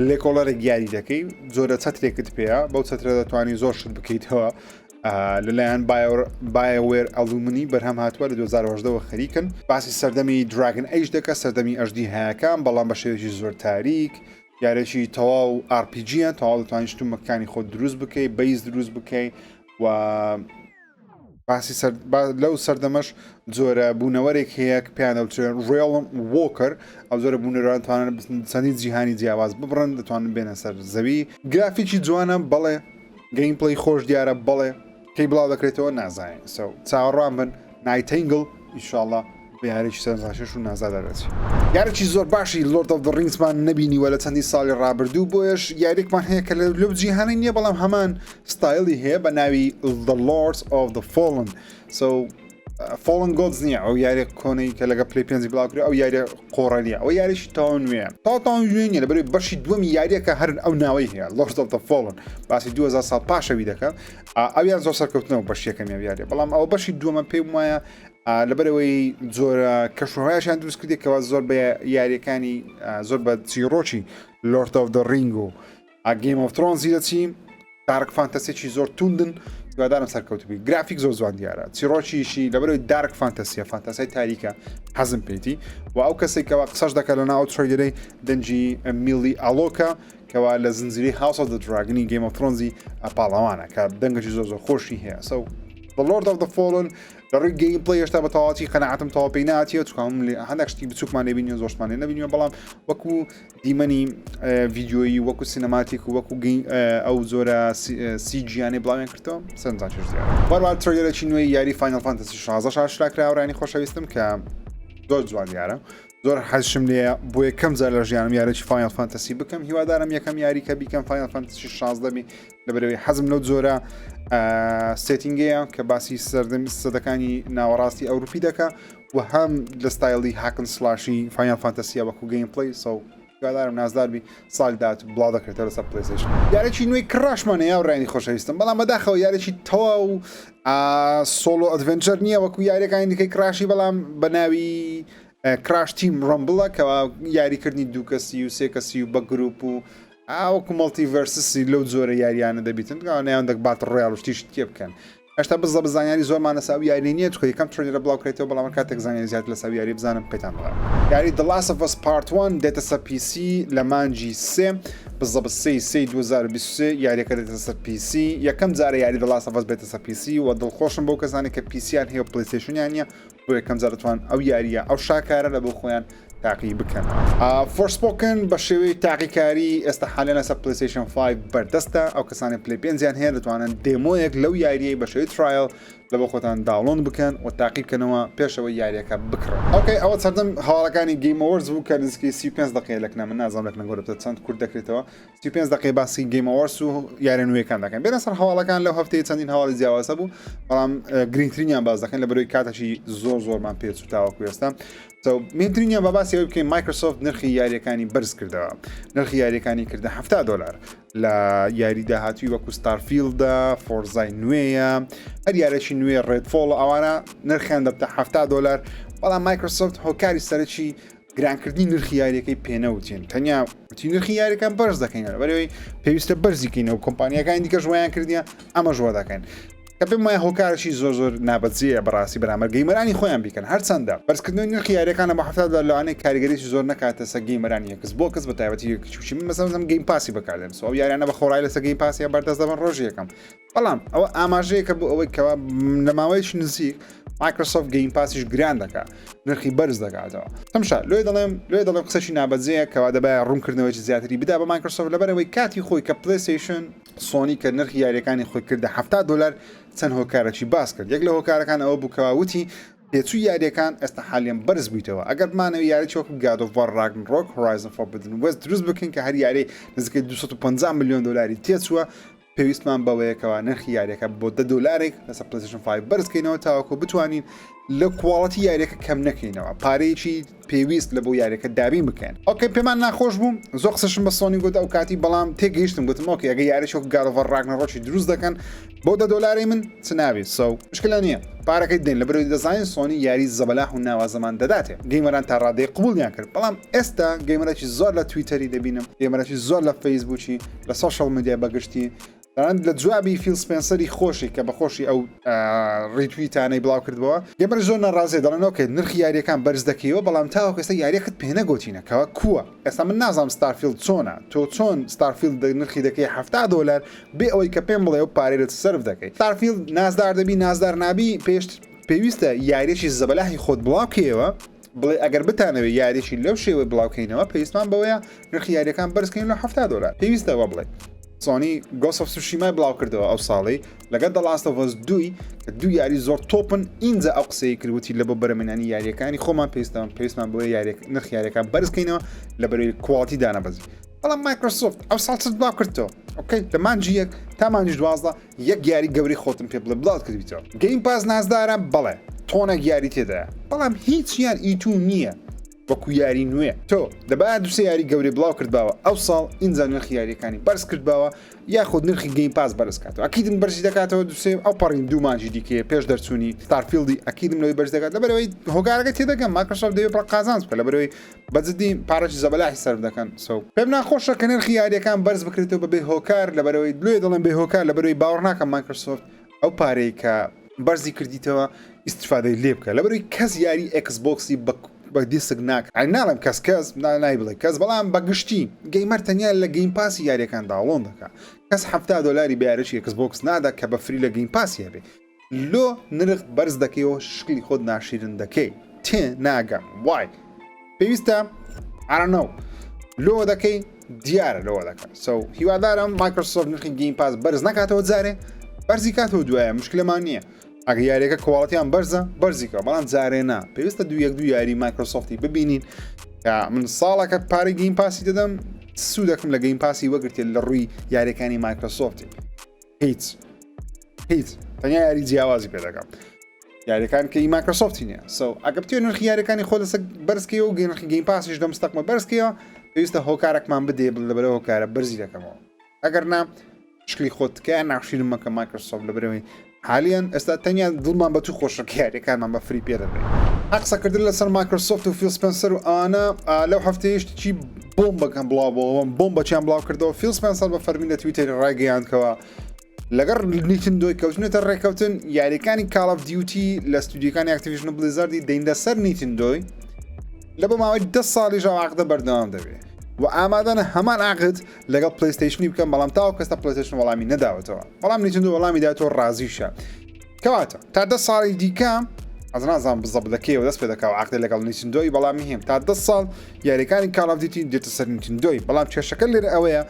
لێکۆڵەرێک یاری دەکەی جۆرە چەترێکت پێەیە بەو چەترە دەتوانانی زۆر شت بکەیتەوە لەلایەن BioWare ئەلومنی بەرهەم هاتووە لە 2010ەوە خەریکن باسی سەردەمی Dragon Age دەکە سەردەمی ئەژدی هەیەکان بەڵام بە شێوەیەکی زۆر تاریک یارێکی تەواو RPG یە تەواو دەتوانین شتومەکانی خۆت دروست بکەی base دروست بکەی و باسی سەر لەو سەردەمەش جۆرە بوونەوەرێک هەیە کە پێیان دەوترێت Realmwalker ئەو جۆرە بوونەوەران توانن چەندین جیهانی جیاواز ببڕن دەتوانن بێنە سەر زەوی گرافیکی جوانە بەڵێ gameplay خۆش دیارە بەڵێ کەی بڵاو دەکرێتەوە نازانین so چاوەڕوان بن Nightingale ئیشاڵڵا بە یاریی سەرنجڕاکێش و نازا دەردەچێت. یاریی زۆر باشی Lord of the Rings مان نەبینیوە لە چەندین ساڵی ڕابردوو بۆیەش یاریێکمان هەیە کە لەو جیهانە نییە بەڵام هەمان ستایلی هەیە بە ناوی The Lords of the Fallen so Fallen Gods نییە ئەو یاریە کۆنەی کە لەگە پلی پێنجی بڵاو کرا ئەو یاریە قۆڕە نییە ئەو یاریشی تەواو نوێیە تەواو تەواو نوێ نییە لەبەرئەوەی بەشی دووەمی یاریەکە هەر ئەو ناوەی هەیە Lords of the Fallen باسی 2000 ساڵ پاشەوی دەکە ئەویان زۆر سەرکەوتنەوە بەش یەکەمی ئەو یاریە بەڵام ئەوە بەشی دووەمە پێم وایە لەبەرەوەی جۆرە کەشوهوایشیان دروست کردێت کەوا زۆر بە یاریەکانی زۆر بە چیڕۆکی Lord of the Ring و Game of Thrones ی دەچی dark fantasy ێکی زۆر توندن هیوادارم سەرکەوتبی گرافیک زۆر جوان دیارە چیڕۆکیشی لەبەرەوەی dark fantasy یە فانتەسای تاریکە حەزم پێیتی و ئەو کەسێک کەوا قسەش دەکات لە ناو trailer ەی دەنگی میلی ئالۆکە کەوا لە زنجیرەی House of the Dragon ی Game of Thrones ی پاڵەوانە کە دەنگێکی زۆر زۆر خۆشی هەیە so The Lord of the Fallen لە ڕووی gameplay هێشتا بە تەواوەتی قەناعەتم تەواو پێی ناتیە چونکە هەندێک شتی بچووکمان لێ بینیوە زۆرشمان لێ نەبینیوە بەڵام وەکو دیمەنی ڤیدیۆیی وەکو cinematic و وەکو ئەو جۆرە CG یانەی بڵاویان کردەوە سەرنجڕاکێش دیارە وەروە trailer ێکی نوێی یاری Final Fantasy 16 ئاشکرا کرا هاوڕێیانی خۆشەویستم کە زۆر جوان دیارە زۆر حەزشم لێیە بۆ یەکەم جار لە ژیانم یارێکی Final Fantasy بکەم هیوادارم یەکەم یاری کە بیکەم Final Fantasy 16 بی لەبەرەوەی حەزم لەو جۆرە setting ەیە کە باسی سەردەمی سەدەکانی ناوەڕاستی ئەوروپی دەکا و هەم لە ستایلی hack and slash ی Final Fantasy یە وەکو gameplay so. هیوادارم نازدار بی ساڵی داهاتوو بڵاو دەکرێتەوە لەسەر PlayStation. یاریی نوێی Crash مان هەیە هاوڕێیانی خۆشەویستم، بەڵام بەداخەوە یاریی تەواو solo adventure نییە وەکو یاریەکانی دیکەی Crash ی، بەڵام بە ناوی Crash Team Rumble ە کەوا یاریکردنی دوو کەسی و سێ کەسی و بە گروپ و وەکو multi versus ی لەو جۆرە یاریانە دەبیتن نیان دەک battle royale و شتیشت تێ بکەن. هێشتا بزە زانیاری زۆرمان لەسەر ئەو یاریە نییە چونکە یەکەم trailer ە بڵاو کرێتەوە بەڵام هەر کاتێک زانیاری زیاتر لەسەر ئەو یاریە بزانم پێتان دەڵێم. یاری The Last of Us Part 1 دێتە سەر PC لە مانگی سێ بزەبت سێی سێی 2023 یاریەکە دێتە سەر PC یەکەم جارە یاری The Last of Us بێتە سەر PC و دڵخۆشم بەو کەسانەی کە PC یان هەیە و PlayStation یان نییە بۆ یەکەم جار دەتوان ئەو یاریە ئەو شاکارە لە بۆ خۆیان تاقی بکەنەوە. Forspoken بە شێوەی تاقیکاری ئێستا حالیان لەسەر PlayStation 5 بەردەستە، ئەو کەسانەی Play پێنجیان هەیە دەتوانن demo یەک لەو یاریەی بە شێوەی trial لە بۆ خۆتان download بکەن و تاقی بکەنەوە پێشەوەی یاریەکە بکڕن. okay ئەوە سەردەم هەواڵەکانی Game Awards بوو کە نزیکەی 35 دقیقە لەکنە من نازانم لەکنە گەورەتر چەند کورت دەکرێتەوە 35 دقیقە باسی Game Awards و یاریە نوێیەکان دەکەن بێنە سەر هەواڵەکان لەو هەفتەیە چەندین هەواڵی جیاواز هەبوو بەڵام گرنگترینیان باس دەکەن لە بەرەوەی کاتێکی زۆر زۆرمان پێچوو تاوەکو ئێستا مهمترینیان بە باسی ئەوەی بکەین Microsoft نرخی یاریەکانی بەرز کردەوە نرخی یاریەکانی کردە 70 دلار لە یاری داهاتوی وەکو Starfield ە Forza ی نوێیە هەر یارێکی نوێ Redfall ئەوانە نرخیان دەبتە 70 دلار بەڵام Microsoft هۆکاری سەرەکی گرانکردنی نرخی یاریەکەی پێنەوتین تەنیا وتی نرخی یاریەکان بەرز دەکەینەوە بەرەوەی پێویستە بەرزیکەینەوە کۆمپانیەکانی دیکەش وایان کردیە ئەمەش وا دەکەین کە پێم وایە هۆکارێکی زۆر زۆر نابەجێیە بەڕاستی بەرامبەر gamer انی خۆیان بیکەن هەرچەندە بەرزکردنەوەی نرخی یاریەکان بە 70 دلار لەوانەیە کاریگەریی زۆر نەکاتە سەر gamer انی Xbox بە تایبەتی چوچی من مەسەلەن Game Pass ی بەکاردێنم so ئەو یاریانە بە خۆڕایی لەسەر Game Pass ی بەردەست دەبن ڕۆژی یەکەم بەڵام ئەوە ئاماژەیەکە بۆ ئەوەی کەوا لە ماوەیەکی نزیک Microsoft Game Pass یش گران دەکات نرخی بەرز دەکاتەوە تەمشا لۆی دەڵێم لۆی دەڵێم قسەشی نابەجێیە کەوا دەبایە ڕوونکردنەوەی زیاتری بدا بە Microsoft لەبەرەوەی کاتی خۆی کە PlayStation Sony کە نرخی یاریەکانی خۆی کردە 70 دلار چەند هۆکارێکی باس کرد یەک لە هۆکارەکان ئەوە بوو کەوا وتی تێچووی یاریەکان ئێستا حالیان بەرز بوویتەوە ئەگەر بمانەوێت یاریی وەکو God of War Ragnarok Horizon Forbidden West دروست بکەین کە هەر یاری نزیکەی 250 میلیۆن دلاری تێچووە پێویستمان بەوەیە کەوا نرخی یاریەکە بۆ دە دۆلارێک لەسەر PlayStation 5 بەرز کەینەوە تاوەکو بتوانین لە quality یاریەکە کەم نەکەینەوە پارەیەکی پێویست لە بۆ یاریەکە دابین بکەین okay پێمان ناخۆش بوو زۆر قسەشم بە سۆنی گوت ئەو کاتی بەڵام تێگەیشتم گوتم okay ئەگە یاریش وەک God of War Ragnarok ی دروست دەکەن بۆ دە دۆلاری من چ نابێت so مشکلە نییە پارەکەی دێن لە بەرەوەی دەزانین سۆنی یاری زەبەلاح و ناوازەمان دەداتێ gamer ان تا ڕادەی قبولیان کرد بەڵام ئێستا gamer ێکی زۆر لە تویتەری دەبینم gamer ێکی زۆر لە فەیسبوکی لە social media بەگشتی تەنانەت لە جوابی فیل سپێنسەری خۆشی کە بەخۆشی ئەو retweet انەی بڵاو کردبەوە gamer زۆر ناڕازیە دەڵێن okay نرخی یاریەکان بەرز دەکەیەوە بەڵام تاوەکو ئێستا یاریەکەت پێ نەگۆتینە کەوا کووە ئێستا من نازانم Starfield چۆنە تۆ چۆن Starfield نرخی دەکەی 70 دۆلار بێ ئەوەی کە پێم بڵێ ئەو پارەی لە سەرف دەکەی Starfield نازدار دەبی نازدار نابی پێشت پێویستە یاریەکی زەبەلاحی خۆت بڵاو کەیەوە بڵێ ئەگەر بتانەوێت یاریی لەو شێوەی بڵاوکەینەوە پێویستمان بەوەیە نرخی یاریەکان بەرزکەین لە 70 دۆلار پێویستە وە بڵێ سۆنی Ghost of Tsushima ی بڵاو کردەوە ئەو ساڵی لەگەڵ The Last of Us دووی کە دوو یاری زۆر top ن ئینجا ئەو قسەی کرد وتی لە بۆ بەرەمێنانی یاریەکانی خۆمان پێویستمان پێویستمان بۆیە یاریەک نرخ یاریەکان بەرزکەینەوە لە بەرەوەی quality دانەبەزی بەڵام Microsoft ئەو ساڵ چت بڵاو کردەوە okay لە مانجی یەک تا مانجی 12 یەک یاری گەورەی خۆتم پێ بڵێ بڵاوت کردیتەوە Game Pass نازدارە بەڵێ تۆنێک یاری تێدایە بەڵام هیچیان ئیتو نییە وەکو یاری نوێ تۆ دەبایە دوسێ یاری گەورەی بڵاو کردباوە ئەو ساڵ ئینجا نرخی یاریەکانی بەرز کردباوە یاخود نرخی Game Pass بەرز کاتەوە ئەکیدم بەرزی دەکاتەوە دوسێ ئەو پەڕین دوو مانجی دیکەیە پێش دەرچوونی Starfield ی ئەکیدم لەوەی بەرز دەکات لەبەرەوەی هۆکارەکە تێدەگەم Microsoft دەیەوێت بڕە قازانج بکە لەبەرەوەی بەجددی پارەی زەبەلاحی سەرف دەکەن so پێم ناخۆشە کە نرخی یاریەکان بەرز بکرێتەوە بەبێ هۆکار لەبەرەوەی لێ دەڵێن بێ هۆکار لەبەرەوەی باوەڕ ناکەم Microsoft ئەو پارەی کە بەرزی کردیتەوە ئیستفادەی لێ بکە لەبەرەوەی کەس یاری Xbox ی بە دیسک ناکە ئەی ناڵێم کەس کەس نای بڵێ کەس بەڵام بە گشتی gamer تەنیا لە Game Pass ی یاریەکان download دەکا کەس 70 دۆلاری بە یاریی Xbox نادا کە بە free لە Game Pass ی هەبێ لۆ نرخ بەرز دەکەیەوە شکلی خۆت ناشیرن دەکەی تێ ناگەم وای پێویستە I don't know لۆ دەکەی دیارە لەوە دەکەن so هیوادارم Microsoft نرخی Game Pass بەرز نکاتەوە جارێ بەرزی کاتەوە دوایە مشکلەمان نییە ئەگە یاریەکە quality یان بەرزە بەرزیکە بەڵام جارێ نا پێویستە دوو یەک دوو یاری Microsoft ی ببینین کە من ساڵەکە پارەی Game Pass ی دەدەم سوودەکەم لە Game Pass ی وەگرتێت لە ڕووی یاریەکانی Microsoft ی هیچ هیچ تەنیا یاری جیاوازی پێ دەکەم یاریەکان کە ئی Microsoft ی نییە so ئەگە بتێ نرخی یاریەکانی خۆ لەسەر بەرزکەیەوە و نرخی Game Pass یش لە مستەقمە بەرزکەیەوە. پێویستە هۆکارێکمان بدێ بڵ لەبەرە هۆکارە بەرزی دەکەمەوە ئەگەر نا شکلی خۆت تکایە ناخشیرم مەکە مایکرۆسۆفت لەبەرەوەی حالیان ئێستا تەنیا دڵمان بە تو خۆشە کە یاریەکانمان بە free پێ دەدەین. قسەکردن لەسەر مایکرۆسۆفت و فیل سپێنسەر و ئەوانە لەو هەفتەیە شتێکی بۆمبەکەم بڵاو بۆەوە بۆمبەچیان بڵاو کردەوە فیل سپێنسەر بە فەرمی لە تویتەری ڕایگەیاندکەوە لەگەڵ نیتندۆی کەوتنێتە ڕێککەوتن یاریەکانی کاڵ ئۆف دیوتی لە ستودیوکانی ئەکتیڤیژن و بلیزاردی دەیندە سەر نیتندۆی لە بۆ ماوەی دە ساڵیش ئەو عەقدە بەردەوام دەبێت و ئامادەنە هەمان عەقد لەگەڵ پلەیستەیشنی بکەم بەڵام تاوە کەستا پلەیستەیشن وەڵامی نەداوەتەوە بەڵام نیتندۆ وەڵامی داتەوە ڕازیشە کەواتە تا دە ساڵی دیکە ئەز نازانم بزەب لە کێوە دەست پێ دەکا و عەقدێ لەگەڵ نیتندۆی بەڵام مهم تا دە ساڵ یاریەکانی کاڵ ئۆف دیوتی دێتە سەر نیتندۆی بەڵام کێشەکە لێرە ئەوەیە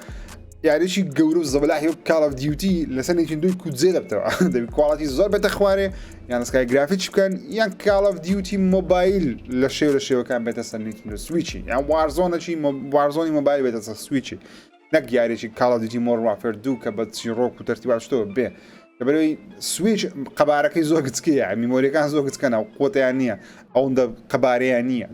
یاریی گەورە و زەبەلاحی وەک کاڵ ئۆف دیوتی لەسەر نیتندۆی کوجێ دەبتەوە دەبی quality زۆر بێتە خوارێ یان سکای گرافیچ بکەن یان کاڵ ئۆف دیوتی مۆبایل لە شێوە لە شێوەکان بێتە سەر نیتندۆ سویچی یان وارزۆنەکی وارزۆنی مۆبایل بێتە سەر سویچی نەک یاریی کاڵ ئۆف دیوتی مۆدێرن وارفێر دوو کە بە چیڕۆک و تەرتیبات شتەوە بێ لەبەرەوەی سویچ قەبارەکەی زۆر گچکەیە memory ەکان زۆر گچکەنە و قوتیان نییە ئەوەندە قەبارەیان نییە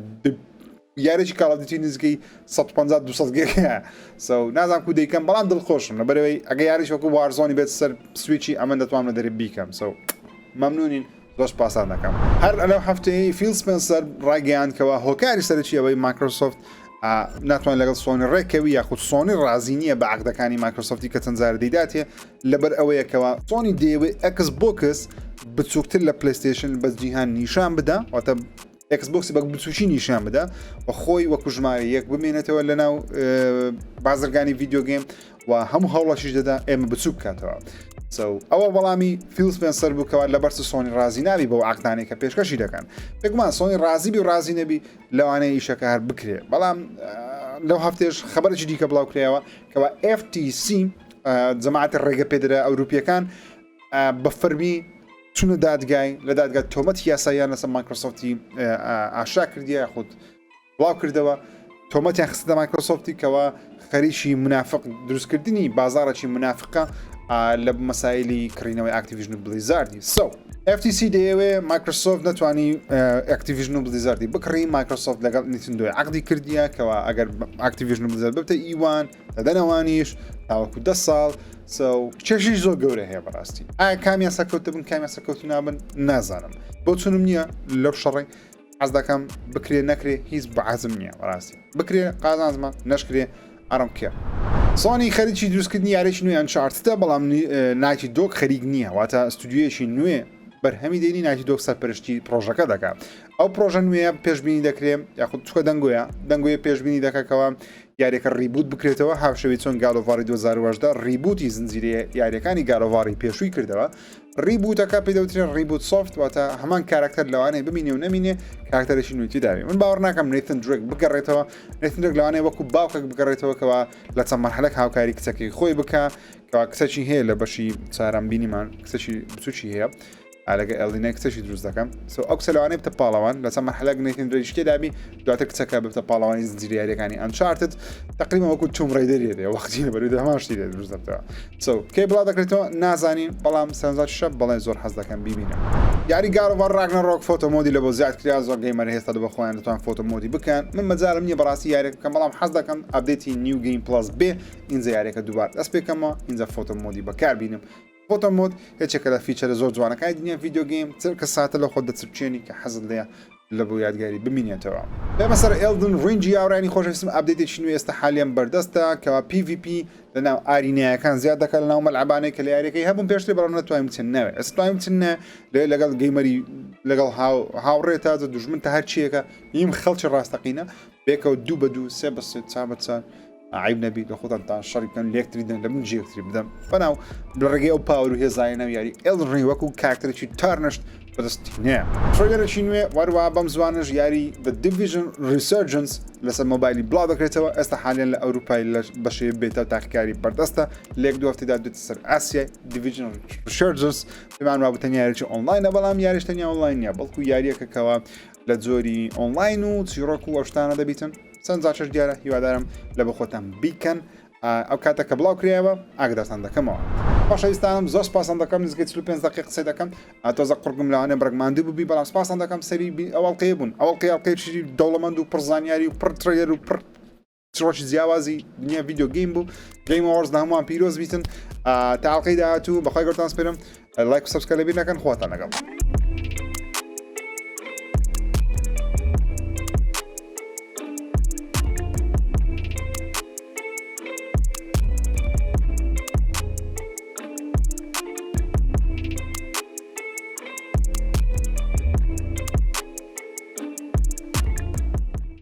یاریی کاڵ ئۆف دیوتی نزیکەی 150 200 گێگە so نازانم کو دەیکەم بەڵام دڵخۆشم لەبەرەوەی ئەگە یاریش وەکو وارزۆنی بێت سەر سویچی ئەمن دەتوانم لە دەرێ بیکەم so مەمنونین زۆر سپاستان دەکەم. هەر لەو هەفتەیەی فیل سپێنسەر ڕایگەیاند کەوا هۆکاری سەرەکی ئەوەی مایکرۆسۆفت ناتوانێت لەگەڵ سۆنی ڕێککەوی یاخود سۆنی ڕازی نییە بە عەقدەکانی مایکرۆسۆفتی کە چەند جارە دەیداتێ لەبەر ئەوەیە کەوا سۆنی دەیەوێت ئەکس بۆکس بچووکتر لە پلەیستەیشن بە جیهان نیشان بدا واتە ئێکس بۆکسی بە بچووکی نیشان بدا و خۆی وەکو ژمارە یەک بمێنێتەوە لە ناو بازرگانی video game و هەموو هەوڵەشیش دەدا ئێمە بچوک بکاتەوە ئەوە وەڵامی فیل سپێنسەر بوو کەوا لەبەرچ سۆنی ڕازی نابی بەو عەقدانەی کە پێشکەشی دەکەن بێگومان سۆنی ڕازی بی و ڕازی نەبی لەوانەیە ئیشەکە هەر بکرێ بەڵام لەو هەفتێش خبرێکی دیکە بڵاو کرایەوە کەوا FTC جەماعەتی ڕێگە پێدرا ئەوروپیەکان بە فەرمی چونە دادگای لە دادگا تۆمەتی یاساییان لەسەر مایکرۆسۆفتی ئاشا کردیە یاخود بڵاو کردەوە تۆمەتیان خستە مایکرۆسۆفتی کەوا خەریکی منافق دروستکردنی بازارێکی منافقە لە مەسایلی کڕینەوەی ئاکتیڤژن و بلیزاردی so FTC دەیەوێ مایکرۆسۆفت نەتوانی ئەکتیڤژن و بلیزاردی بکڕی مایکرۆسۆفت لەگەڵ نیتندۆی عقدی کردیە کەوا ئەگەر ئەکتیڤژن و بلیزارد ببتە ئیوان دەدەنەوانیش تاوەکو دە ساڵ so کێشەی زۆر گەورە هەیە بەڕاستی ئایا کامیان سەرکەوتە بن کامیان سەرکەوتو نابن نازانم بۆچونم نییە لەو شەڕی حەز دەکەم بکرێ نەکرێ هیچ بەعزم نییە بەڕاستی بکرێ قازانجمە نەشکرێ ئارم کێ سۆنی خەریکی دروستکردنی یاریی نوێ ئەنچارتدە بەڵام ناکی دۆک خەریک نییە واتە ستودیویەکی نوێ بەرهەمی دێنی ناکی دۆک سەرپەرشتی پرۆژەکە دەکات ئەو پرۆژە نوێیە پێشبینی دەکرێ یاخود چکە دەنگۆیە دەنگۆیە پێشبینی دەکەکەوە یاریەکە reboot بکرێتەوە هاوشێوەی چۆن گاد ئۆف واری 2018 reboot ی زنجیرەیە یاریەکانی گاد ئۆف واری پێشووی کردەوە reboot ەکە پێ دەوترێن reboot soft واتە هەمان کاراکتەر لەوانەیە بمینێ و نەمینێ کاراکتەرێکی نوێی تێداوێ من باوەڕ ناکەم نەیتن درێک بگەڕێتەوە نەیتن درێک لەوانەیە وەکو باوکێک بگەڕێتەوە کەوا لە چەند مەرحەلەک هاوکاری کچەکەی خۆی بکە کەوا کچەکی هەیە لە بەشی چارەم بینیمان کچەکی بچوکی هەیە لەگە ئێلینای کچەکی دروست دەکەم so ئەو کچە لەوانەیە بتە پاڵەوان لەسەر مەرحەلەک نەیتن درێژ تێدابی دواتر کچەکە ببتە پاڵەوانی زنجیرە یاریەکانی ئەنچارتد تقریبا وەکو توم ڕیدەری دێ وەختی لەبەروی هەمان شتی لێ دروست دەبتەوە so کەی بڵاو دەکرێتەوە نازانین بەڵام سەرنجڕاکیشە بەڵێ زۆر حەز دەکەم بیبینم. یاری گاد ئۆف وار ڕاگنەڕۆک photo mode ی لە بۆ زیاد کرا زۆر gamer هێستا بە خۆیان دەتوان photo mode ی بکەن من مەجالم نییە بەڕاستی یاریەکە بکەم بەڵام حەز دەکەم update ی new game plus بێ ئینجا یاریەکە دووبار دەست پێکەمەوە ئینجا photo mode ی بەکاربینم photo mode یەکێکە لە feature ە زۆر جوانەکانی دنیا video game چرکە ساتە لە خۆت دەچرپچێنی کە حەزت لێیە لە بۆ یادگاری بمینێتەوە. بێمە سەر ئێڵدن ڕینگی یاوڕیانی خۆشەویستم update ێکی نوێ ئێستا حالیان بەردەستە کەوا PVP لە ناو arena یەکان زیاد دەکات لە ناو مەلعەبانەی کە لە یاریەکەی هەبوون پێشتر بەڵام نەتوانین بچن ناوێ ئێستا توانین بچن نە لەوێ لەگەڵ gamer ی لەگەڵ هاو هاوڕێ تا دوژمن تا هەرچیەکە یم خەڵکی ڕاستەقینە بێکەوە دوو بە دوو سێ بە سێ چار بە چار عیب نەبی لە خۆتان تان شەڕی بکەن لێکتری دەن لە من جێکتری بدەن بەناو لە ڕێگەی ئەو power و هێزایە ناو یاری ئێڵدن ڕینگ وەکو کاراکتەرێکی tarnished بەدەستی نێ trailer ێکی نوێ وەروە بەم زوانش یاری The Division Resurgence لەسەر مۆبایلی بڵاو دەکرێتەوە ئێستا حالیان لە ئەوروپای لە بەشێ beta و تاقیکاری بەردەستە لێک دو هەفتەدا دێتە سەر ئاسیای Division Resurgence پێمان وابوو تەنیا یاریی ئۆنلاینە بەڵام یاریش تەنیا ئۆنلاین نییە بەڵکو یاریەکە کەوا لە جۆری ئۆنلاین و چیڕۆک و ئەو شتانە دەبیتن چەند جاچەش دیارە هیوادارم لە بە خۆتان بیکەن ئەو کاتە کە بڵاو کرایەوە ئاگدارتان دەکەمەوە. خۆشەویستانم زۆر سپاستان دەکەم نزیکەی 45 دقیقە قسەی دەکەم تۆزە قوڕگم لەوانەیە بڕێک ماندوو ببی بەڵام سپاستان دەکەم سەری ئەو ئەڵقەیە بوون ئەو ئەڵقەیە ئەڵقەیەکی دەوڵەمەند و پڕ زانیاری و پڕ trailer و پڕ. چڕۆکی جیاوازی دنیا video game بوو Game Awards لە هەمووان پیرۆز بیتن تا ئەڵقەی داهاتوو بەخوای گەورەتان سپێرم لایک و subscribe لەبیر نەکەن خواتان لەگەڵ.